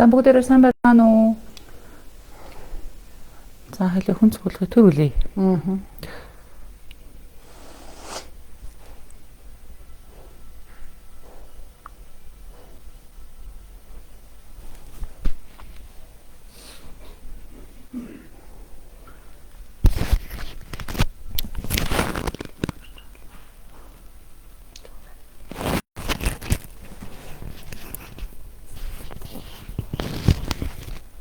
За бүгдээрээ сайн байна уу? За хэлээ хүн цуглахыг төр үлээ. Аа.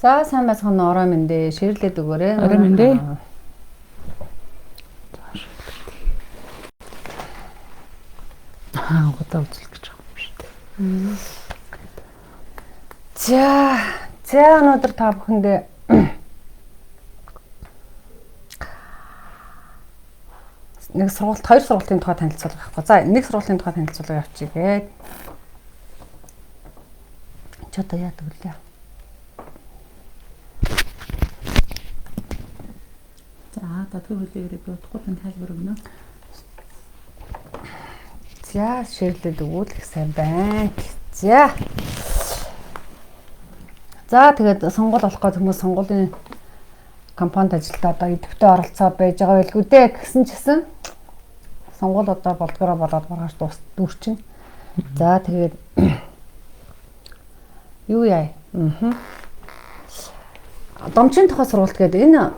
За сайн байцгаана уу, орой мэндэ ширлээд өгөөрэй. Орой мэндэ. Аа, удаа үзэл гэж байгаа юм шүү дээ. За, за өнөөдөр та бүхэндээ нэг сургалт, хоёр сургалтын тухай танилцуулга авахгүй. За, нэг сургалтын тухай танилцуулга явуучих гээд. Чи одоо яадаг вүлээ? За, та төр хүлээгээрээ би удахгүй тань тайлбар өгнө. За, ширлээд өгвөл их сайн байна. За. За, тэгээд сонгуул болох гээд хүмүүс сонгуулийн компанид ажилдаа одоо идэвхтэй оролцоо байж байгаа байлгүй дээ гэсэн ч гэсэн сонгуул одоо болдгороо болоод маргааш дүүрчин. За, тэгээд юу яа? Аа. Домчин тухай сургалт гэдэг энэ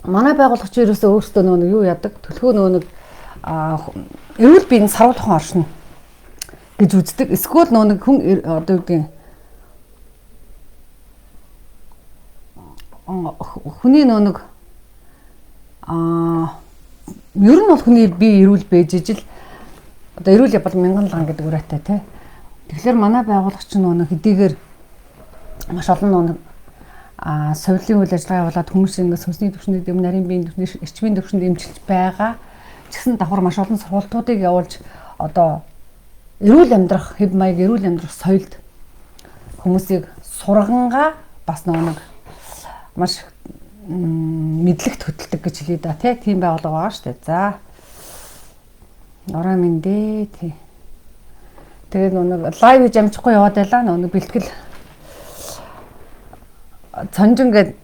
манай байгууллага чи ерөөсөө өөрсдөө нөгөө нэг юу яадаг? Төлхөө нөгөө нэг эрүүл биеийн саруулхан оршино гэж үздэг. Эсвэл нөгөө нэг хүн одоо юу гэдгийг хүний нөгөө нэг ер нь бол хүний бие эрүүл байж ижил одоо эрүүл явбал мянган лан гэдэг үрээтэй тий. Тэгэхээр манай байгууллага чинь нөгөө нэг хэдийгээр маш олон нөгөө нэг соёлын үйл ажиллагаа явуулаад хүмүүс ингээд сүнсний түвшинд юм, нарийн биеийн түвшинд, эрчмийн түвшинд эмчилж байгаа. Тэгсэн давхар маш олон сургалтуудыг явуулж одоо эрүүл амьдрах хэв маяг, эрүүл амьдрах соёлд хүмүүсийг сургангаа бас нөгөө нэг маш мэдлэгт хөтэлдэг гэж хэлье да тий. Тийм байгууллага байгаа шүү дээ. За. Орой мэндэ тий. Тэгээд нөгөө нэг live хийж амжихгүй яваад байлаа. Нөгөө нэг бэлтгэл Цонжин гээд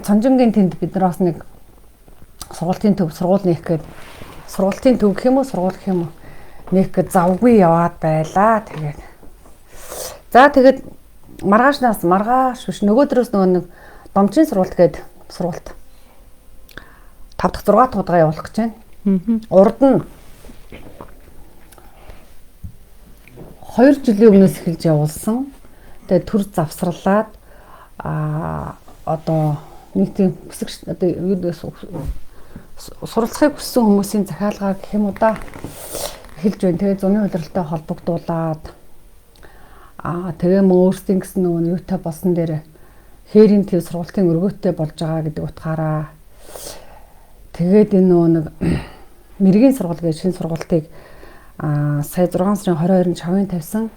Цонжингийн тэнд бид нар бас нэг сургалтын төв, сургууль нээх гээд сургалтын төв гэх юм уу, сургууль гэх юм уу нээх гээд завгүй яваад байлаа. Тэгээд за тэгээд маргаашнаас маргааш биш нөгөөдрөөс нөгөө нэг домчин сургалт гээд сургалт 5 дахь 6 дахь удаа явуулах гэж байна. Урд нь 2 жилийн өмнөөс эхэлж явуулсан. Тэгээд төр завсарлаад одоо нэг тийм хүсэг одоо юу суралцахыг хүссэн хүмүүсийн захиалгаа гэх юм уу да эхэлж байна. Тэгээд зуны улиралтай холбогдуулаад тэгээ мөн өөрсдийн гэсэн нөгөө юутай болсон дээр хээрийн төв сургалтын өргөөтэй болж байгаа гэдэг утгаараа тэгээд энэ нөгөө нэг мэргийн сургууль гэж шинэ сургалтыг сая 6 сарын 22-нд шавын тавьсан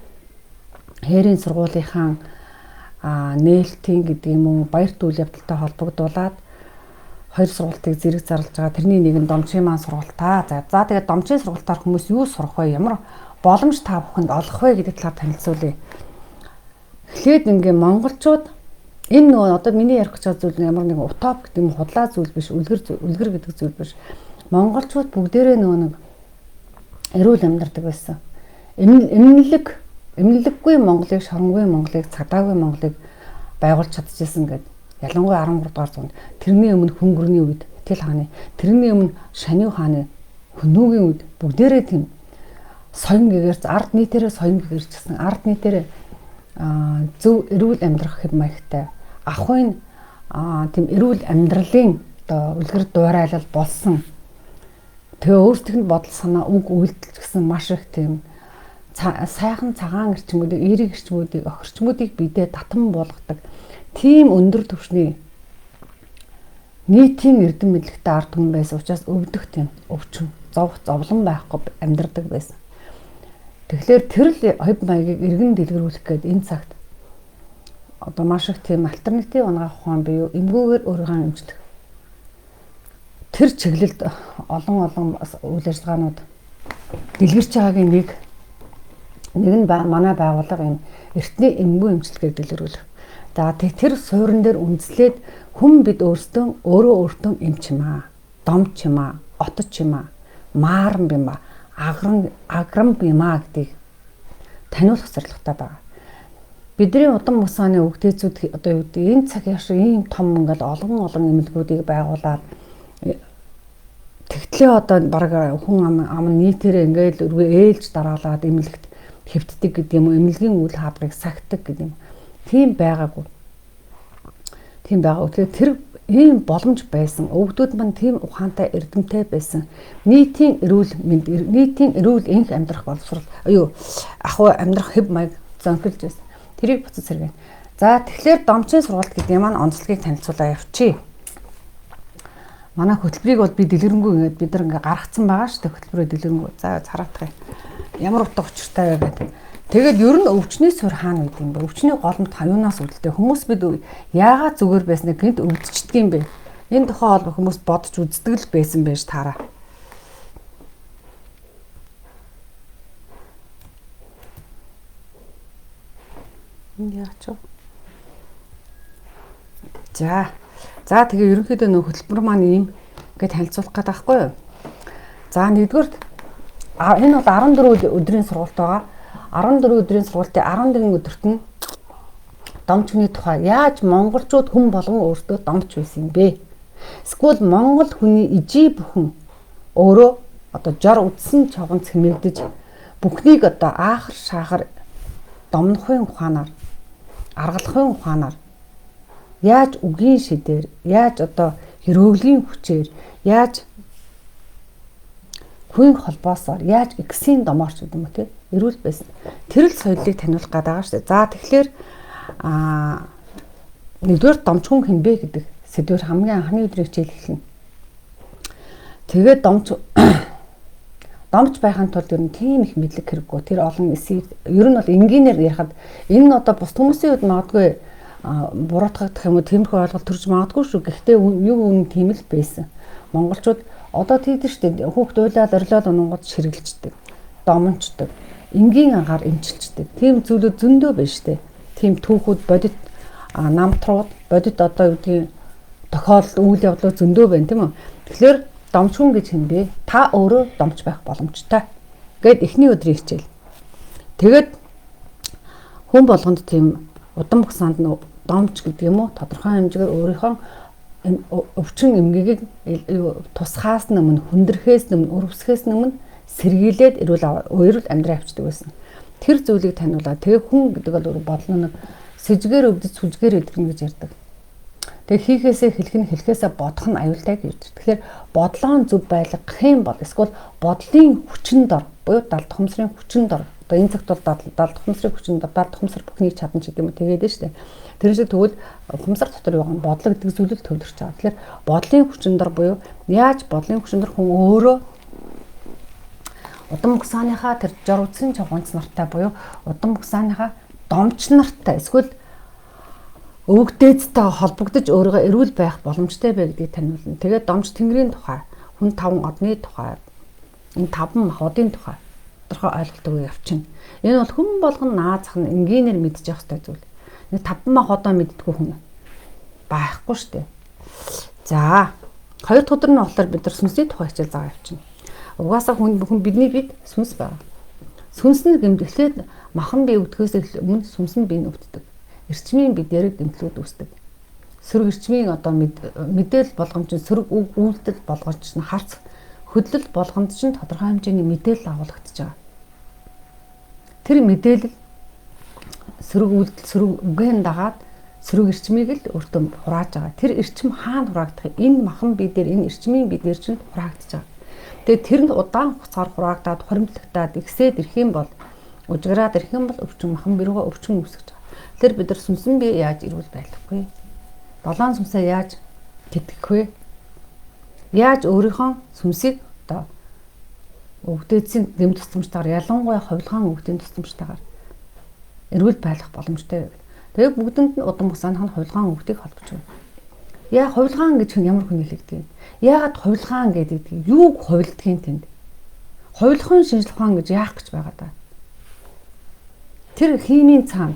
хээрийн сургуулийнхаа нээлтийн гэдэг юм уу баярт үйл явдалтай холбогдуулаад хоёр сургалтыг зэрэг зарлж байгаа. Тэрний нэг нь домчин маань сургалтаа. За тэгээд домчин сургалтаар хүмүүс юу сурах вэ? Ямар боломж та бүхэнд олох вэ гэдэг талаар танилцуулъя. Эхлээд ингээ монголчууд энэ нөгөө одоо миний ярих гэж байгаа зүйл нь ямар нэгэн утоп гэдэг юм худлаа зүйл биш, үлгэр гэдэг зүйл биш. Монголчууд бүгдээрээ нөгөө нэг эрүүл амьдардаг байсан. Эмнэлэггүй Монголыг, шоронгүй Монголыг, цагдаагүй Монголыг байгуулж чадчихсан гэдэг. Ялангуяа 13 дугаар зуунд тэрний өмнө Хөнгөрний үед Тэл хааны, тэрний өмнө Шанив хааны, Хөнөөгийн үед бүгдээрээ тийм соён гэгэрч, ард нийтээрээ соён гэгэрчсэн, ард нийтээрээ зөв эрүүл амьдрах хэв маягтай, ахуйн тийм эрүүл амьдралын одоо үлгэр дуурайлал болсон. Тэгээ өөрсдийнх нь бодол санаа, үг үйлдэл гэсэн маш их тийм сайхан цагаан эрчмүүдийг, эерэг эрчмүүдийг, охирчмүүдийг бидээ татан буулгадаг тийм өндөр түвшний нийтийн эрдэм мэдлэгтэй ард түмэн байсан учраас өвдөх тийм өвчин, зовх, зовлон байхгүй амьдардаг байсан. Тэгэхээр тэр л хэв маягийг эргэн дэлгэрүүлэх гээд энэ цагт одоо маш их тийм альтернатив анагаах ухаан буюу эмгүүгээр өөрийгөө эмчлэх тэр чиглэлд олон үйл ажиллагаанууд дэлгэрч байгаагийн нэг нь манай байгууллага юм эртний эмгүү эмчилгээг дэлгэрүүлэх. За тэр суурин дээр үндэслээд хүн бид өөрсдөө өөрөө өөртөө эмч юм аа, домч юм аа, отч юм аа, мааран юм аа, аграм юм аа гэдгийг таниулах зорилготой байгаа. Бидний удам мусааны өвгдээцүүд одоо юу гэдэг энэ цаг яаш ийм том ингээл олон эмнэлгүүдийг байгуулад тэгтлээ одоо баг хүн ам нийтээрээ ингээл өргөө ээлж дараалаад эмнэлэгт хэвтдэг гэдэг юм уу, эмнэлгийн үйл хаалгыг сахидаг гэдэг юм. Тийм байгаагүй. Тийм байгаагүй. Тэгэхээр тэр ийм боломж байсан. Өвгдүүд мань тийм ухаантай, эрдэмтэй байсан. Нийтийн эрүүл мэнд, нийтийн эрүүл энх амьдрах боловсрол, ахуй амьдрах хэв маяг зөнхөлж байсан. Тэрийг буцаж сэргээн. За тэгэхээр домчийн сургалт гэдэг юм маань онцлогийг танилцуулаа явчих. Манай хөтөлбөрийг бол би дэлгэрэнгүй ингээд бид нар ингээ гаргацсан байгаа шүү дээ. Хөтөлбөрөө дэлгэрэнгүй. За хараадах юм. Ямар утга учиртай вэ гэдэг. Тэгээд ер нь өвчний суурь хаана гэдэг юм бэ? Өвчний голомт юунаас үүдэлтэй? Хүмүүс бид яагаад зүгээр байсныг гэнт өвдчихдөг юм бэ? Энэ тухай бол хүмүүс бодож үздэг л байсан байж таараа. Яач вэ? За. За тэгээ ерөнхийдөө нөх хөтөлбөр маань ийм ингээд танилцуулах гэдэг байхгүй юу? За нэгдүгээр энэ бол 14 өдрийн сургалт байгаа. 14 өдрийн сургалтын 11 өдөрт нь домч хүний тухай яаж монголчууд хүн болгон өөртөө домч байсан юм бэ? Эсвэл монгол хүний ижий бүхэн өөрөө одоо жор үдсэн чогон цэмэгдэж бүхнийг одоо аахар шаахар домнохын ухаанаар, аргалахын ухаанаар яаж үгийн шидээр, яаж одоо хэрөөлийн хүчээр, яаж хүн холбоосоор, яаж эксийн домоор ч гэдэг юм уу те эрүүл байсан. Тэр л соёлыг таниулах гээд байгаа шүү дээ. За тэгэхээр нэгдүгээр домч хүн хэн бэ гэдэг сэдвээр хамгийн анхны өдрийг хичээл эхэлнэ. Тэгээд домч байхын тулд ер нь тийм их мэдлэг хэрэггүй. Тэр олон эсийг ер нь бол энгийнээр ярихад энэ нь одоо бус хүмүүсийн хувьд магадгүй буруутгагдах юм уу тиймэрхүү ойлголт төрж магадгүй шүү. Гэхдээ юу үнэн тийм л байсан. Монголчууд одоо тийдэн шүү дээ. Хүүхд уйлаад орилоод унангууд ширгэлждэг, домончдаг, энгийн агаар эмчилждэг. Тийм зүйлүүд зөндөө байна шүү дээ. Тийм түүхүүд бодит намтрууд, бодит одоо юу гэдгийг тохиолдол үйл явдлууд зөндөө байна тийм үү? Тэгэхээр домч хүн гэж хэн бэ? Та өөрөө домч байх боломжтой гэд эхний өдрийн хичээл. Тэгээд хүн болгонд тийм удам багсаанд нь домч гэдэг юм уу тодорхой хэмжээгээр өөрийнхөө өвчин эмгэгийг тусхаас өмнө, хүндрэхээс өмнө, өрөвсөхөөс өмнө сэргийлээд эрүүл амьдрал авчдаг байсан. Тэр зүйлийг таниулаа. Тэгээ хүн гэдэг бол өөр бодлоо нэг сэжгээр өвдөж сүжгээр өдөрнө гэж ярьдаг. Тэгээ хийхээсээ хэлэх нь, хэлэхээсээ бодох нь аюултай гэж. Тэгэхээр бодлоон зөв байлгах юм бол эсвэл бодлын хүчин дор буюу далд ухамсарын хүчин дор одоо энэ цагт бол далд ухамсарын хүчин дор далд ухамсар бүхнийг чадна ч гэдэг юм уу тэгээд нь шүү дээ. Тэр шиг тэгвэл ухамсар дотор байгаа бодлого гэдэг зүйл л төвлөрч байгаа. Тэгэхээр бодлын хүчин дор буюу яаж бодлын хүчин дор хүн өөрөө удам гусааныхаа тэр жор үтсэн чогонц нартай буюу удам гусааныхаа домч нартай эсвэл өвгдээцтэй холбогдож өөрийгөө эрүүл байх боломжтой бай гэдгийг таниулна. Тэгээд домч тэнгэрийн тухай, хүн таван одны тухай, энэ таван махбодын тухай тодорхой ойлголт өгөө явчихна. Энэ бол хүн болгон наазах нь энгийнээр мэдчих ёстой зүйл. Нэг таван махбодоо мэддэггүй хүн байхгүй шүү дээ. За, хоёр дахь өдөр нь болохоор бид нар сүнсний тухай хичээл заагаа явчихна. Угаасаа хүн бидний бид сүнс байна. Сүнс нь гэмт эхлээд махан бие өвдөхөөс өмнө сүнс нь бие өвддөг. Эрчмийн бид яриг гэмтлүүд үүсдэг. Сөрөг эрчмийн одоо мэдээлэл болгоомж нь сөрөг үг үйлдэл болгоомж нь харц хөдлөл болгонд чинь тодорхой хэмжээний мэдээлэл агуулгадж байгаа. Тэр мэдээлэл сөрөг үйлдэл сөрөг үгэн дагаад сөрөг эрчмийг л өөртөө хурааж байгаа. Тэр эрчим хаана хураагдах вэ? Энэ махан бие дээр, энэ эрчмийн бие дээр чинь хураагдаж байгаа. Тэгээд тэр нь удаан хугацаар хураагдаад, хоримтлагдаад ихсээд ирэх юм бол, ужиграад ирэх юм бол өвчин махан бие рүүгээ өвчин үүсгэж байгаа. Тэр бид нар сүнсэн бие яаж эрүүл байлгах вэ? Долоон сүнсээ яаж тэтгэх вэ? Яаж өөрийнхөө сүнсийг одоо өвдөцийн дэм тусламжтайгаар, ялангуяа хувилгаан өвдийн тусламжтайгаар эрүүл байлгах боломжтой вэ? Тэгээ бүгдэнд нь удам бусааных нь хувилгаан өвдгийг холбож байна. Яа хувилгаан гэж хүн ямар хүн хэлэгдэг юм? Яагаад хувилгаан гэдэг юм? Юуг хувилдгийг тэнд? Хувилхан шинжлэх ухаан гэж яах гэж байгаа даа? Тэр химийн цаана,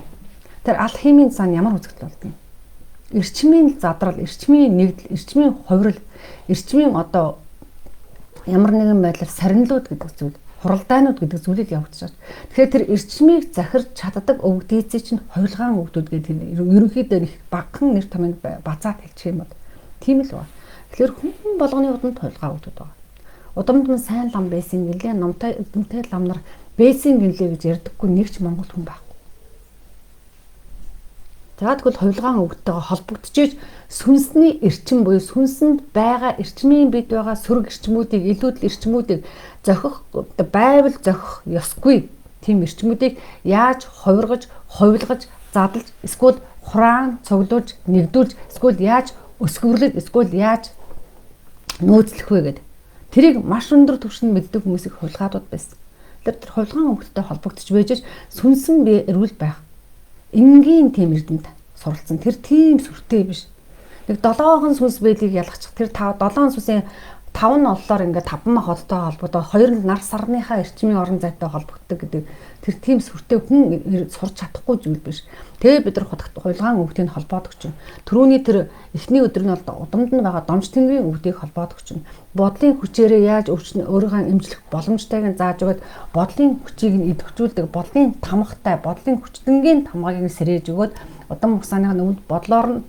тэр алхимийн цаана ямар үзэгдэл болдгийг? Эрчмийн задрал, эрчмийн нэгдэл, эрчмийн хувирал, эрчмийн одоо ямар нэгэн байдлаар сарнилууд гэдэг зүйл, хуралдаанууд гэдэг зүйлийг явагдаж байгаа. Тэгэхээр тэр эрчмийг захирч чаддаг өвгдийцээ чинь хувилгаан өвгдүүд гэдэг ерөнхийдөө их багахан нэр томьёог базаад хэлчих юм бол тийм л байна. Тэгэхээр хүн болгоны удамд хувилгаан өвгдүүд байгаа. Удамд нь сайн лам байсан гэлээ, номтой эрдэмтэй лам нар байсан гэлээ гэж ярьдаггүй нэг ч монгол хүн байхгүй. За тэгвэл хувилгаан өвгдтэйгээ холбогдчихэж сүнсний эрчим буюу сүнсэнд байгаа эрчмийн бид байгаа сөрөг эрчмүүдийг, илүүдэл эрчмүүдийг зохих, байвал зохих ёсгүй тийм эрчмүүдийг яаж хувиргаж, хувилгаж, задлж, эсвэл хураан цуглуулж, нэгдүүлж, эсвэл яаж өсгөврлөж, эсвэл яаж нөөцлөх вэ гэдэг. Тэрийг маш өндөр түвшинд мэддэг хүмүүсийг хувилгаадууд байсан. Тэр хувилгаан өвгдтэй холбогдож байж сүнсэн бие эрүүл байх энгийн тийм эрдэмт суралцсан. Тэр тийм сүртэй биш. Нэг 7хон сүнс бэлийг ялгачих. Тэр 5 7 сүнсийн 5 нь оллоор ингээд 5 мах хоттой холбогдоод, 2 нь нар сарныхаа эрчмийн орон зайтай холбогддог гэдэг тэр тийм сүртэй хүн сурч чадахгүй зүйл биш. Тэгээ бид нар хувилгаан өвгдийг холбоод өгч байна. Төрөүний тэр эхний өдөр нь бол удамд нь байгаа домж тэнгэрийн өвгдийг холбоод өгч байна. Бодлын хүчээрээ яаж өвчин өөрийгөө эмчлэх боломжтойг нь зааж өгөөд, бодлын хүчийг нь идэвхжүүлдэг, бодлын тамгатай, бодлын хүчтэнгийн тамгаыг нь сэрээж өгөөд удам хугацааны өмнө бодлоор нь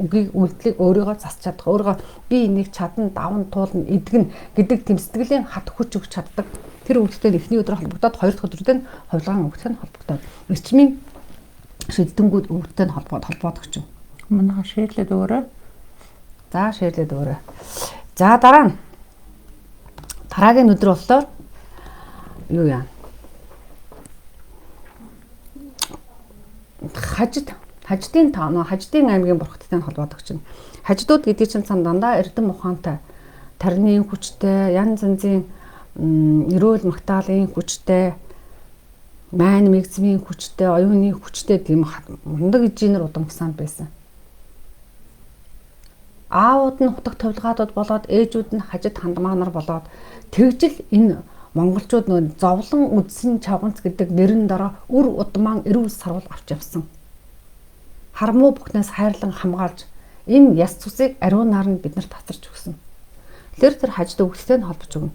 үгийг үйлдэлийг өөрийгөө засч чадах, өөрийгөө би энийг чадна, даван туулна, эдгэн гэдэг тэм сэтгэлийн хат хүч өгч чаддаг. Тэр өвдөлтөд эхний өдөр холбогдоод, хоёр дахь өдрөд нь хувилгаан өвдөлт нь холбогдоод, эрчмийн шилдэнгүүд өвдөлтөд нь холбоод өгч юм. Манайха шеэрлээд өгөөрэй. За шеэрлээд өгөөрэй. За дараа нь дараагийн өдөр болохоор юу яа? Хаждын тоо, Хаждын аймгийн бурхадтай холбоод өгч байна. Хаждууд гэдэг чинь цан дандаа эрдэм ухаантай, тарны хүчтэй, янз янзын эрүүл магтаалын хүчтэй, майн мэгзмийн хүчтэй, оюуны хүчтэй тийм мундаг инженер удам гсаанд байсан. Аавууд нь хутаг товлгаадууд болоод, ээжүүд нь хажид хандмаа нар болоод тэгжил энэ монголчууд нөө зовлон үдсэн чавганц гэдэг нэрэн дараа үр удмаан эрүүл сарвал авч явсан. Хармуу бүхнээс хайрлан хамгаалж энэ яс цусыг ариунаар нь бид нарт татарч өгсөн. Тэр хажид өвгөлтэй нь холбож өгнө.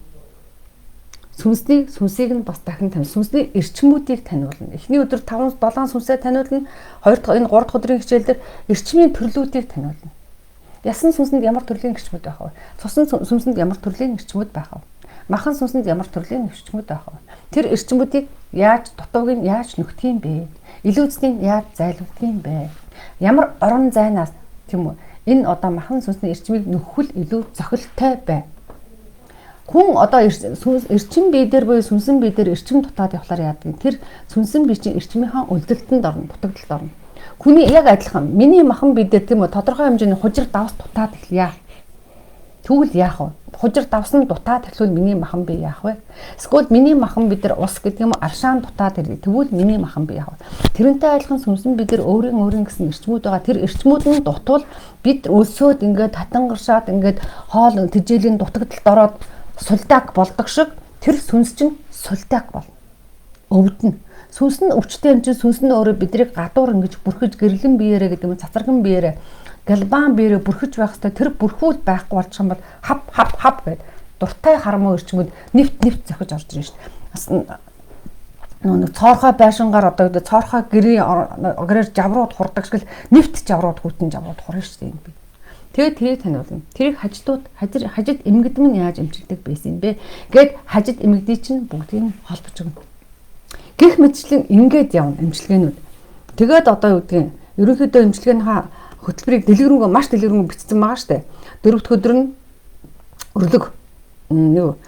Сүнснийг сүнсийг нь бас дахин тань. Сүнсний эрчмүүдийг таниулна. Эхний өдөр 5 7 сүнсээ таниулна. Хоёр дахь энэ 3 дахь өдрийн хичээл дээр эрчмийн төрлүүдийг таниулна. Ясан сүнсэнд ямар төрлийн эрчмүүд байх вэ? Цусан сүнсэнд ямар төрлийн эрчмүүд байх вэ? Махан сүнсэнд ямар төрлийн эрчмүүд байх вэ? Тэр эрчмүүдийг яаж дутууг нь яаж нөхдөг юм бэ? Илүүцнийг яаж зайлуулдаг юм бэ? Ямар орон зайнаас тийм үү? Энэ одоо махан сүнсний эрчмийг нөхөх илүү зохилтой бай. Хүн одоо эрчим бие дээр буюу сүнсэн бие дээр эрчим дутаад явахлаар яадаг. Тэр сүнсэн бие чинь эрчмийнхаа үлдэлтэнд орно, дутагдaltaд орно. Хүний яг адилхан миний махан бие дээр тийм үү тодорхой хэмжээний хужир давс дутаад эхлэе. Тэгвэл яах вэ? Хужир давс нь дутаад эхлвэл миний махан бие яах вэ? Эсвэл миний махан бие дээр ус гэдэг юм уу аршаан дутаад ирье. Тэгвэл миний махан бие яах вэ? Тэрнтэй адилхан сүнсэн бие дээр өөрийн гэсэн эрчмүүд байгаа. Тэр эрчмүүд нь дутвал бид өлсөөд ингээд татангаршаад ингээд хоол тэжээлийн дутагдaltaд ороод сулдаг болдог шиг тэр сүнс чинь сулдаг болно. Өвдөнө. Сүнс нь өвчтэй юм чинь сүнс нь өөрөө биднийг гадуур ингэж бүрхэж гэрлэн биеэрээ гэдэг юм цацраган биеэрээ галбан биеэрээ бүрхэж байх хэвээр тэр бүрхүүл байхгүй болчих юм бол хап хап хап гэд дуртай харамуу эрчмүүд нэвт нэвт зохиж орж ирнэ шүү дээ. Нэг цоорхой байшингаар одоо гэдэг цоорхой гэрийн гэрээр жаврууд хурдаг шиг л нефт жаврууд хүйтэн жаврууд хурна шүү дээ энэ би. Тэгээд тэрийг таниулна. Тэрийг хажидууд хажид эмгэдэм нь яаж эмчилдэг байсан юм бэ? Гэт хажид эмгэдий чинь бүгдийг нь холбож өгнө. Гэх мэтчлэн ингээд явна эмчилгээнүүд. Тэгээд одоо юу гэдгийг ерөнхийдөө эмчилгээнийхаа хөтөлбөрийг дэлгэрэнгүй маш дэлгэрэнгүй бичсэн байгаа штэ. Дөрөв дэх өдөр нь өрлөг юу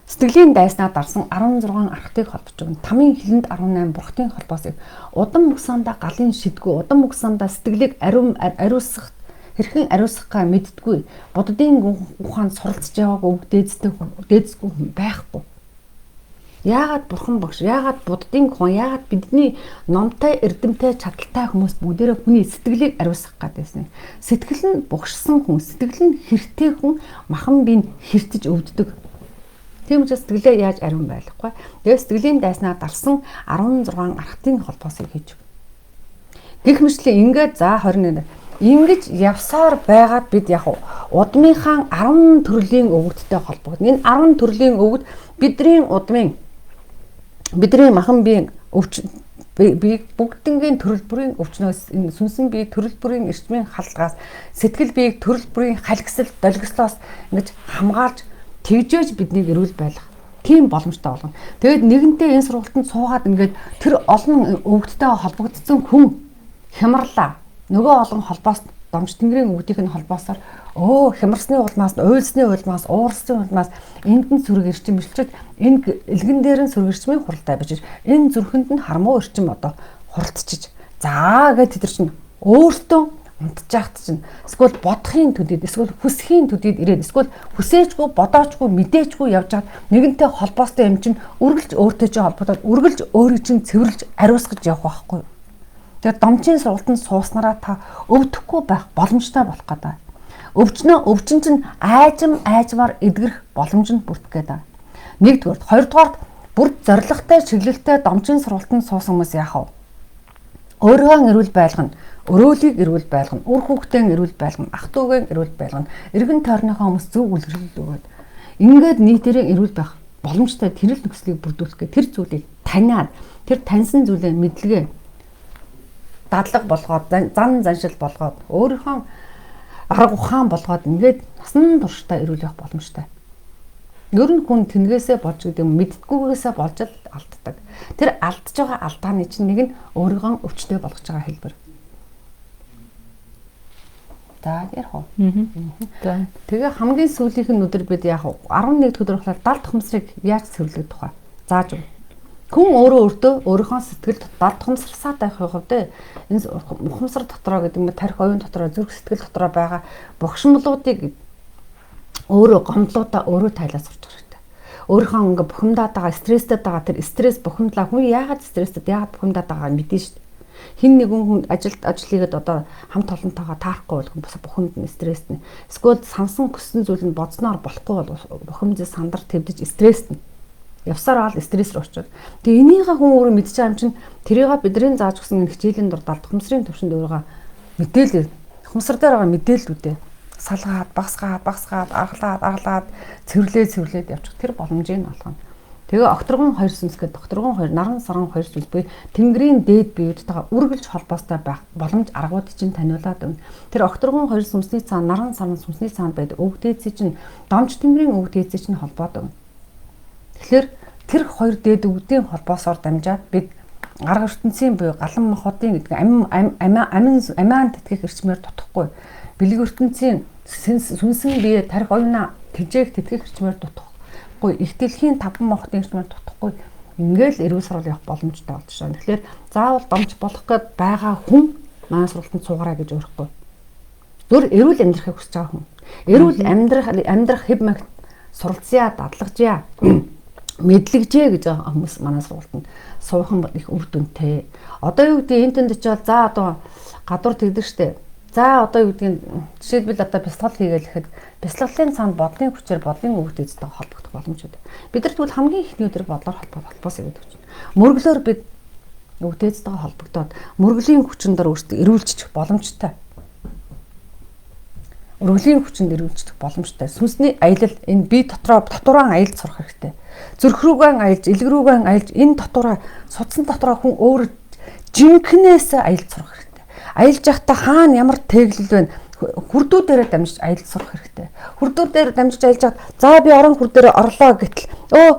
сэтгэлийн дайснаа дарсан 16 архтыг холбож өгнө. Тамын хилэнд 18 бурхтын холбоосыг удам мөксандаа галын шидгүй, удам мөксандаа сэтгэлийг ариусгах хэрхэн ариусгахаа мэддгүй, буддын ухаанд суралцж яваагүй үг дээдстэй дээдсгүй хүн байхгүй. Яагаад бурхан багш, яагаад буддын ухаан, яагаад бидний номтой, эрдэмтэй, чадaltaй хүмүүс бүгдээрээ хүний сэтгэлийг ариусгах гэдээсэн. Сэтгэл нь бугшсан хүн, сэтгэл нь хэртэй хүн махан бие хэртэж өвддөг. Тийм учраас сэтгэлээ яаж ариун байлгахгүй. Тэгээ сэтгэлийн дайснаа дарсан 16 архтын холбоосыг хийж. Гэх мэтлээ ингээд за 21 ингэж явсаар байгаад бид яг удмынхаа 10 төрлийн өвөгдтэй холбогдно. Энэ 10 төрлийн өвөгд бидний удмын бидний махан биеийн өвч би бүгднгийн төрөл бүрийн өвчнөөс энэ сүнсэн бие төрөл бүрийн эрчмийн халдлагаас сэтгэл биеийг төрөл бүрийн халгисал долгислоос ингэж хамгаалж тэгжээж биднийг эрүүл байлгах тийм боломжтой болгоно. Тэгээд нэгэнтээ энэ сургалтанд суугаад ингээд тэр олон өвгдтэй холбогдсон хүн хямарлаа. Нөгөө олон холбоос домж тэнгэрийн өвгдийнх нь холбоосоор хямарсны улмаас, уйлсны улмаас, уурсны улмаас энд нь сүрэг эрчим бэлчээд энэ элгэн дээр нь сүрэг эрчмийн хуралтай бичиж энэ зүрхэнд нь хармуу эрчим одоо хуралдчихэж за гэд тэд нар чинь өөртөө унтж яхад чинь эсвэл бодохын төдийд эсвэл хүсхийн төдийд ирээд эсвэл хүсээчгүй бодоочгүй мэдээчгүй явж хаад нэгэнтэй холбоостой юм чинь үргэлж өөртөө чинь холбогдоод үргэлж өөрийг чинь цэвэрлж ариусгаж явах байхгүй. Тэгээд домчийн сургалтанд сууснараа та өвдөхгүй байх боломжтой болох гэдэг. Өвчнөө өвчин чинь айжим айжмаар эдгэрэх боломж нь бүрдэх гэдэг. Нэгдүгээрт, хоёрдугаарт бүр зоригтой чиглэлтэй домчийн сургалтанд суусан хүмүүс яах вэ? Өөрийгөө эрүүл байлгана, өрөөлийг эрүүл байлгана, үр хүүхдээ эрүүл байлгана, ах дүүгээ эрүүл байлгана, эргэн тойрныхоо хүмүүс зөв үлгэрлэл өгөөд ингээд нийтээрээ эрүүл байх боломжтой тэрэл нөхцөлийг бүрдүүлэх гэх тэр зүйлийг таниад тэр таньсан зүйлээ мэдлэгээ дадлаг болгоод зан заншил болгоод өөрийнхөө арга ухаан болгоод ингээд насан туршдаа эрүүл явах боломжтой. Ер нь хүн тэнгээсээ болж гэдэг юм мэддгүйгээсээ болж л алддаг. Тэр алдж байгаа алдааны чинь нэг нь өөрийгөө өвчтөй болгож байгаа хэлбэр. За ярих уу. За. Тэгээ хамгийн сүүлийнх нь өдөр бид яг 11 дэх өдөр болохоор далд ухамсарыг яаж цэвэрлэх тухай зааж өгнө. Хүн өөрөө өөртөө өөрийнхөө сэтгэл далд ухамсарсаа байх хувьд энэ ухамсар дотроо гэдэг юм тарих оюун дотроо зүрх сэтгэл дотроо байгаа богшмлуудыг өөрөө гомдлуудаа өөрөө тайлаа сурч хэрэгтэй. Өөрийнхөө ингээ бухимдаад байгаа, стресстэй байгаа тэр стресс бухимдлаа хүн яагаад стресстэй, яагаад бухимдаад байгааг мэднэ шүү дээ. Хин нэгэн хүн ажил хийгээд одоо хамт олонтойгоо таарахгүй бол хүн бас бухимдна, стресснэ. Эсвэл сансан хүссэн зүйл нь бодсноор болохгүй бол бухимдэл сандар твдэж стресснэ. Явсаар аал стресс рүү очиод. Тэгээ энийгээ хүн өөрөө мэдчихэж байгаа юм чинь тэрийг бидний зааж өгсөн энэ хичээлийн дур далд ухамсарын төвшөнд өөрийгөө мэдээлэл ухамсар дээр байгаа мэдээллүүдээ салгаад, багасгаад, аргалаад, цэвэрлээд явчих тэр боломжийг нь олгоно. Тэгээ огторгон хоёр сүнс гэдэг огторгон хоёр наран саран хоёр сүнс буюу Тэнгэрийн дээд биеүүдтэйгээ үргэлж холбоостой байх боломж аргууд чинь таниулаад өгнө. Тэр огторгон хоёр сүнсний цаана наран саран сүнсний цаана байдаг өвөг дээдсий чинь домж Тэнгэрийн өвөг дээдсий чинь холбоод өгнө. Тэгэхээр тэр хоёр дээд өвгдийн холбоосоор дамжаад бид арга ертөнцийн буюу галан махбодын гэдэг амин тэтгэх эрчмээр дутахгүй. Бэлэг ертөнцийн сүнсэн бие тарих оюунаа тэжээх тэтгэх эрчмээр дутахгүй. Их дэлхийн таван мохотын эрчмээр дутахгүй. Ингээл эрүүл сурвал явах боломжтой болж байна. Тэгэхээр заавал домч болох гээд байгаа хүн манай сургалтанд суугаарай гэж өөрөхгүй. Зүр эрүүл амьдрахыг хүсэж байгаа хүн. Эрүүл амьдрах хэв маяг суралцъя, дадлагжъя, мэдлэгжээ гэж байгаа хүмүүс манай сургалтанд суух нь их үр дүнтэй. Одоо юу гэдэг энэ тэнд очиод за одоо гадуур тэгдэг штэ. За одоо юу гэдгийг жишээлбэл одоо бясалгал хийгээл гэхэд бясалгалын цаана бодлын хүчээр бодлын өвөг дээдтэй холбогдох боломж байдаг. Бид нар тэгвэл хамгийн эхний өдөр бодлоор холбоос гэдэг чинь. Мөрөглөөр бид өвөг дээдтэй холбогдоод мөргөлийн хүчин дор өөртөө эрүүлчих боломжтой. Өргөлийн хүчинд эргүүлчих боломжтой. Сүнсний аялал энэ бие дотроо татвараа аялж сурах хэрэгтэй. Зүрх рүүгээ аялж, элэг рүүгээ аялж энэ татвараа судсан дотроо хүн өөр жинхнээс аялж сурах хэрэгтэй. Аялж явахдаа хаана ямар тэглэл байна? Хүрдүүдээрээ дамжиж аялж сурах хэрэгтэй. Хүрдүүдээр дамжиж аялж хаад за би орон хүр дээр орлоо гэтэл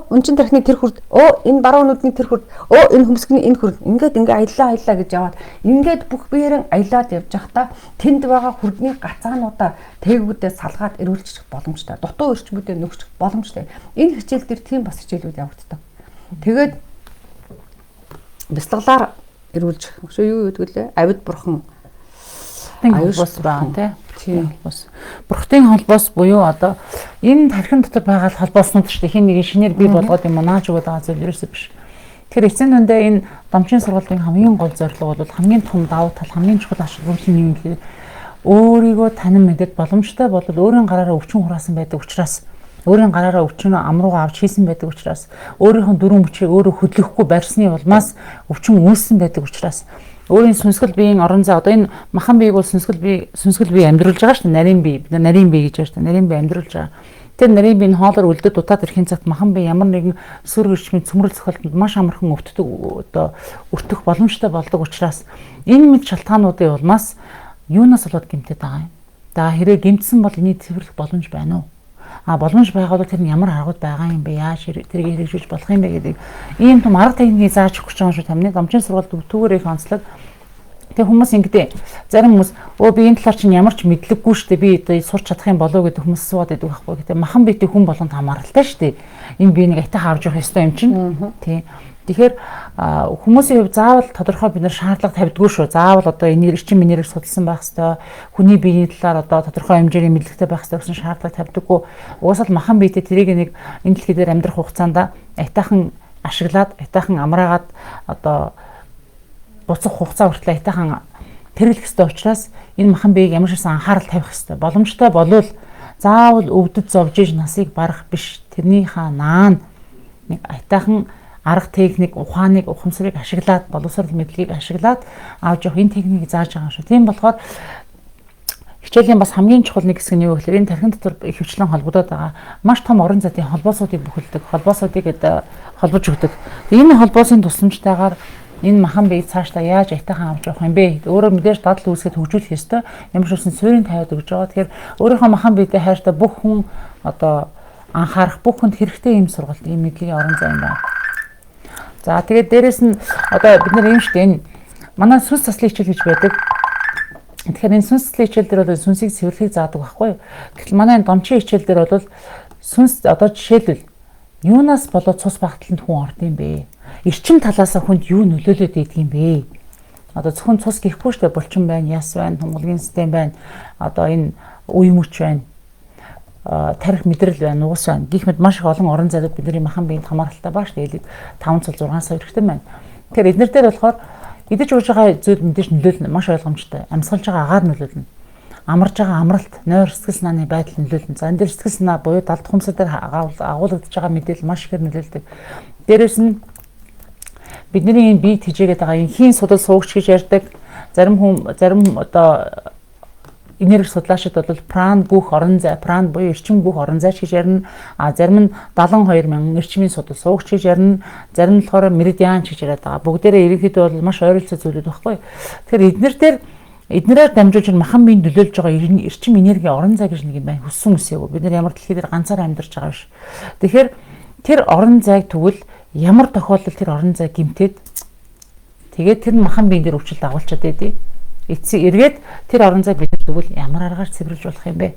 өнчин тархины тэр хүрд, энэ баруун нүдний тэр хүрд, энэ хөмсгний энэ хүрд ингээд ингээ аяллаа аяллаа гэж яваад ингээд бүх биеэрэн аялаад явж байхдаа тэнд байгаа хүрдний гацаануудаа тээгүүдээ салгаад эрүүлчих боломжтой. Дутуу эрчмүүдээ нөхчих боломжтой. Энэ хичээл дээр тийм бас хичээлүүд явагддаг. Тэгээд бяцлаглаар эрүүлж өшөө юу гэдэг лээ? Авид бурхан холбоос байгаа тий. Холбоос. Бурхтын холбоос буюу одоо энэ тархин дотор байгаа холбооснууд шүү дээ. Хин нэгэн шинээр бий болгоод юм нааж өгöd байгаа зүйл ерөөсөө биш. Тэгэхээр эцсийн дүндээ энэ домчин сургуулийн хамгийн гол зорилго бол хамгийн том давуу тал, хамгийн чухал ач холбогдол нь юу гэхээр өөрийгөө танин мэдээд боломжтой бол өөрийн гараараа өвчин хураасан байдаг учраас өөрийн гараараа өвчин амруугаа авч хийсэн байдаг учраас өөрийнх нь дөрвөн мөчийг өөрөө хөдлөхгүй барьсны улмаас өвчин үүссэн байдаг учраас өөрийн сүнсгэл биеийн орон зай одоо энэ махан биеийг бол сүнсгэл бие амьдруулж байгаа шүү дээ. Нарийн бие бид нарийн бие гэж ярьж байна. Нарийн бие амьдруулж байгаа. Тэр нарийн бие нь хоолоор үлдээд дутаад ирэхин цагт махан бие ямар нэгэн сөрөг эрчмийн цөмрөл зохиолтонд маш амархан өвддөг одоо өртөх боломжтой болдог учраас энэ мэд шалтгаануудын улмаас юунаас болоод гэмтээд байгаа юм. За хэрэг гэмтсэн бол энийг цэвэрлэх боломж байна уу? А боломж байгаа бол тэр нь ямар аргууд байгаа юм бэ? Яаж тэрийг хэрэгжүүлж болох юм бэ гэдэг ийм том арга техникийг зааж өгч байгаа юм шүү тамны. Домчин сургуульд түүгээр их онцлог. Тэг хүмүүс ингэдэ. Зарим хүмүүс би энэ талаар чинь ямар ч мэдлэггүй шүү дээ. Би одоо сурч чадах юм болов гэдэг хүмүүс суугаад байдаг байхгүй. Гэтэ махан биетэй хүн болгонд хамааралтай шүү дээ. Энэ би нэг айтаа харж явах ёстой юм чинь. Тий. Тэгэхээр хүмүүсийн хувьд заавал тодорхой бид нар шаардлага тавьдгүй шүү. Заавал одоо энэ эрчим энерги судалсан байх ёстой. Хүний биеийн талаар одоо тодорхой хэмжээний мэдлэгтэй байх ёстой гэсэн шаардлага тавьдаггүй. Угаасаа л махан биетэй тэрийг нэг энэ дэлхий дээр амьдрах хугацаанд айтаахан ашиглаад, айтаахан амраагаад одоо буцах хугацаа хүртэл айтаахан тэрглэх ёстой учраас энэ махан биеийг ямар ч байсан анхаарал тавих ёстой. Боломжтой болвол заавал өвдөж зовж иж насыг барах биш. Тэрнийхээ наан нэг айтаахан арга техник, ухааныг, ухамсарыг ашиглаад, боловсрол мэдлэгийг ашиглаад авч явах энэ техникийг зааж байгаа юм шүү. Тийм болохоор хичээлийн бас хамгийн чухал нэг хэсэг нь юу гэхээр энэ тархин дотор ихэвчлэн холбогдоод байгаа маш том орон зайдын холбоосуудыг бүхэлдэг, холбоосуудыг холбож өгдөг. Энэ холбоосын тусламжтайгаар энэ махан биеийг цаашдаа яаж айтайхан авч явах юм бэ? Өөрөө мэдээж дадал үүсгэхэд хөгжүүлэх ёстой. Ямар ч үсэн суурийн тавиад өгч байгаа. Тэгэхээр өөрийнхөө махан биедээ хайртай бүх хүн одоо анхаарах, бүх хүнд хэрэгтэй ийм сургалт, ийм мэдлэгийн орон зай юм байна. За тэгээд дээрэс нь одоо бид нар юм шүү дээ. Энэ манай сүнс заслын хичээл гэж байдаг. Тэгэхээр энэ сүнс заслын хичээл дээр бол сүнсийг цэвэрлэхийг заадаг байхгүй юу? Гэтэл манай энэ домчин хичээл дээр бол сүнс одоо жишээлбэл юунаас болоод цус багтланд хүн орд юм бэ? Эрчим талаас хүнд юу нөлөөлөд идэх юм бэ? Одоо зөвхөн цус гэхгүй шүү дээ. Булчин байна, яс байна, тунгалгийн систем байна. Одоо энэ үе мөч байна. Тарих мэдрэл байна, нугас байна. Гэх мэт маш их олон орон зайдад бидний махан биед хамааралтай баа шүү дээ. 5 цул 6 сая хэрэгтэй байна. Тэгэхээр эднэр дээр болохоор идэж ууж байгаа зүйл мэдээж нөлөөлнө, маш ойлгомжтой. Амьсгалж байгаа агаар нөлөөлнө. Амарж байгаа амралт, нойр сэтгэл санааны байдал нөлөөлнө. За энэ дээр сэтгэл санаа буюу далд ухамсар дээр агуулгадж байгаа мэдээлэл маш ихээр нөлөөлдөг. Дээрээс нь бидний энэ бие тэжээгээд байгаа энэ хийн судал суугч гэж ярьдаг. Зарим хүн, зарим одоо энерги судлаачид бол пран гүөх орон зай, пран буюу эрчим гүөх орон зайч гэж ярина. А зарим нь 72 мянган эрчмийн судал суугч гэж ярина. Зарим нь болохоор меридиан ч гэж яриад байгаа. Бүгдээрээ ерөнхийдөө бол маш ойролцоо зүйлүүд байхгүй. Тэгэхээр эднэр дээр эднэрээр дамжуулж махан биеийн нөлөөлж байгаа эрчим энерги орон зай гэж нэг юм байна. Хүссэн үсээгүй. Бид нар ямар дэлхий дээр ганцаараа амьдарч байгаа биш. Тэгэхээр тэр орон зайг тэгвэл ямар тохиолдолд тэр орон зай гимтээд тэгээд тэр махан биеийн дээр өвчлөлт агуулчаад байдیں۔ Эцсийн эргээд тэр орон зай бид тэгвэл ямар аргаар цэвэрлж болох юм бэ?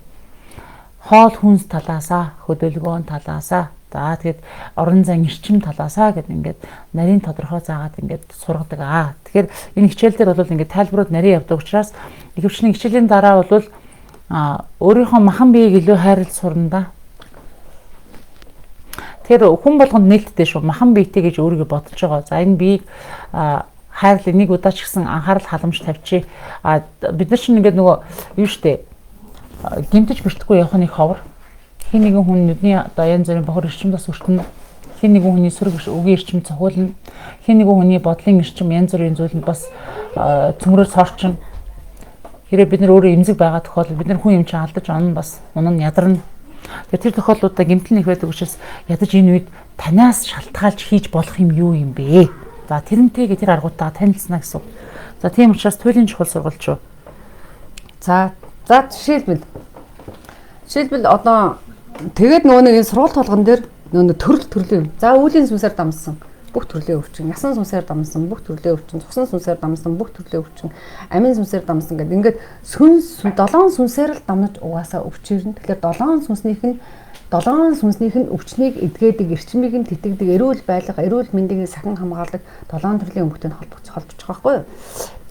Хоол хүнс талаасаа, хөдөлгөөн талаасаа, за тэгээд орон зайн эрчим талаасаа гэд ингээд нарийн тодорхой заагаад ингээд сургадаг. Аа тэгэхээр энэ хичээл дээр бол ингээд тайлбарууд нарийн явдаг учраас ихэвчлэн хичээлийн дараа бол өөрийнхөө махан биеийг илүү хайрлаж сурна да. Тэгэхээр хүн болгонд нээлттэй шүү. Махан биетэй гэж өөрийгөө бодож байгаа. За энэ биеийг хайрлыг нэг удаа ч гэсэн анхаарал халамж тавьчих. А бид нар чинь ингээд нөгөө юу штэ гимтэж бэртэхгүй явах нэг ховор. Хин нэгэн хүн нүдний одоо янз бүрийн бохор эрчим бас өртөнө. Хин нэгэн хүний сөрөг үгийн эрчим цохиулна. Хин нэгэн хүний бодлын эрчим янз бүрийн зүйлэнд бас цөмрөө сорчин. Хэрвээ бид нар өөрөө эмзэг байгаа тохиолдолд бид нар хүн юм чинь алдаж онно бас унан ядарна. Тэгэхээр тэр тохиолдлуудаа гэмтэл нэх байдаг учраас ядаж энэ үед танаас шалтгаалж хийж болох юм юу юм бэ? За тэрнтэйгээ тэр аргуудтайгаа танилцсана гэсэн. За тийм учраас туйлын чухал сургалт шүү. За жишээлбэл одоо тэгээд нөгөө нэг энэ сургууль толгон дээр нөгөө төрөл төрлийн. За үүлийн сүнсээр дамжсан бүх төрлийн өвчин, ясан сүнсээр дамжсан бүх төрлийн өвчин, цусан сүнсээр дамжсан бүх төрлийн өвчин, амин сүнсээр дамжсан гэдэг ингээд сүнс долоон сүнсээр л дамнаж угаасаа өвчирнэ. Тэгэхээр долоон сүнснийх нь өвчнийг эдгээдэг, эрчмийг нь тэтгдэг, эрүүл байлга, эрүүл мэндийг сахин хамгаалдаг долоон төрлийн өвчтөнд холбочих байхгүй юу?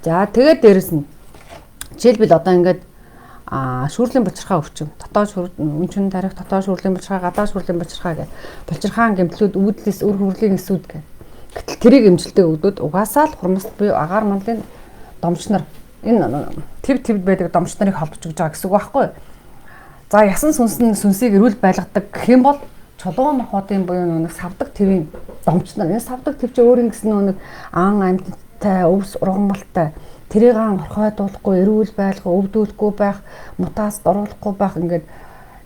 За тэгээд дээрэс нь жишээлбэл одоо ингээд шүүрлийн булчирхай өвчин, дотоод өнчин тарих, дотоод шүүрлийн булчирхай, гадаад шүүрлийн булчирхай гэх булчирхаан гэмтлүүд, үүдлээс үр хөврлийн эсүүд гэх. Гэтэл тэрийг эмчилдэг өвдөд угаасаа л хурмст буюу агаар манлын домч нар энэ төв твд байдаг домч нарыг холбож өгч байгаа гэсэн үг байхгүй юу? За ясан сүнс нь сүнсийг эрүүл байлгадаг гэх юм бол чулуун махбодын буюу нэг савдаг твийн домч нар. Энэ савдаг төв чи өөр ингэсэн нэг аан амьттай, өвс ургамалтай тэрийг хорхойдуулахгүй, эрүүл байлга, өвдүүлэхгүй байх, мутаас дуруулахгүй байх ингээд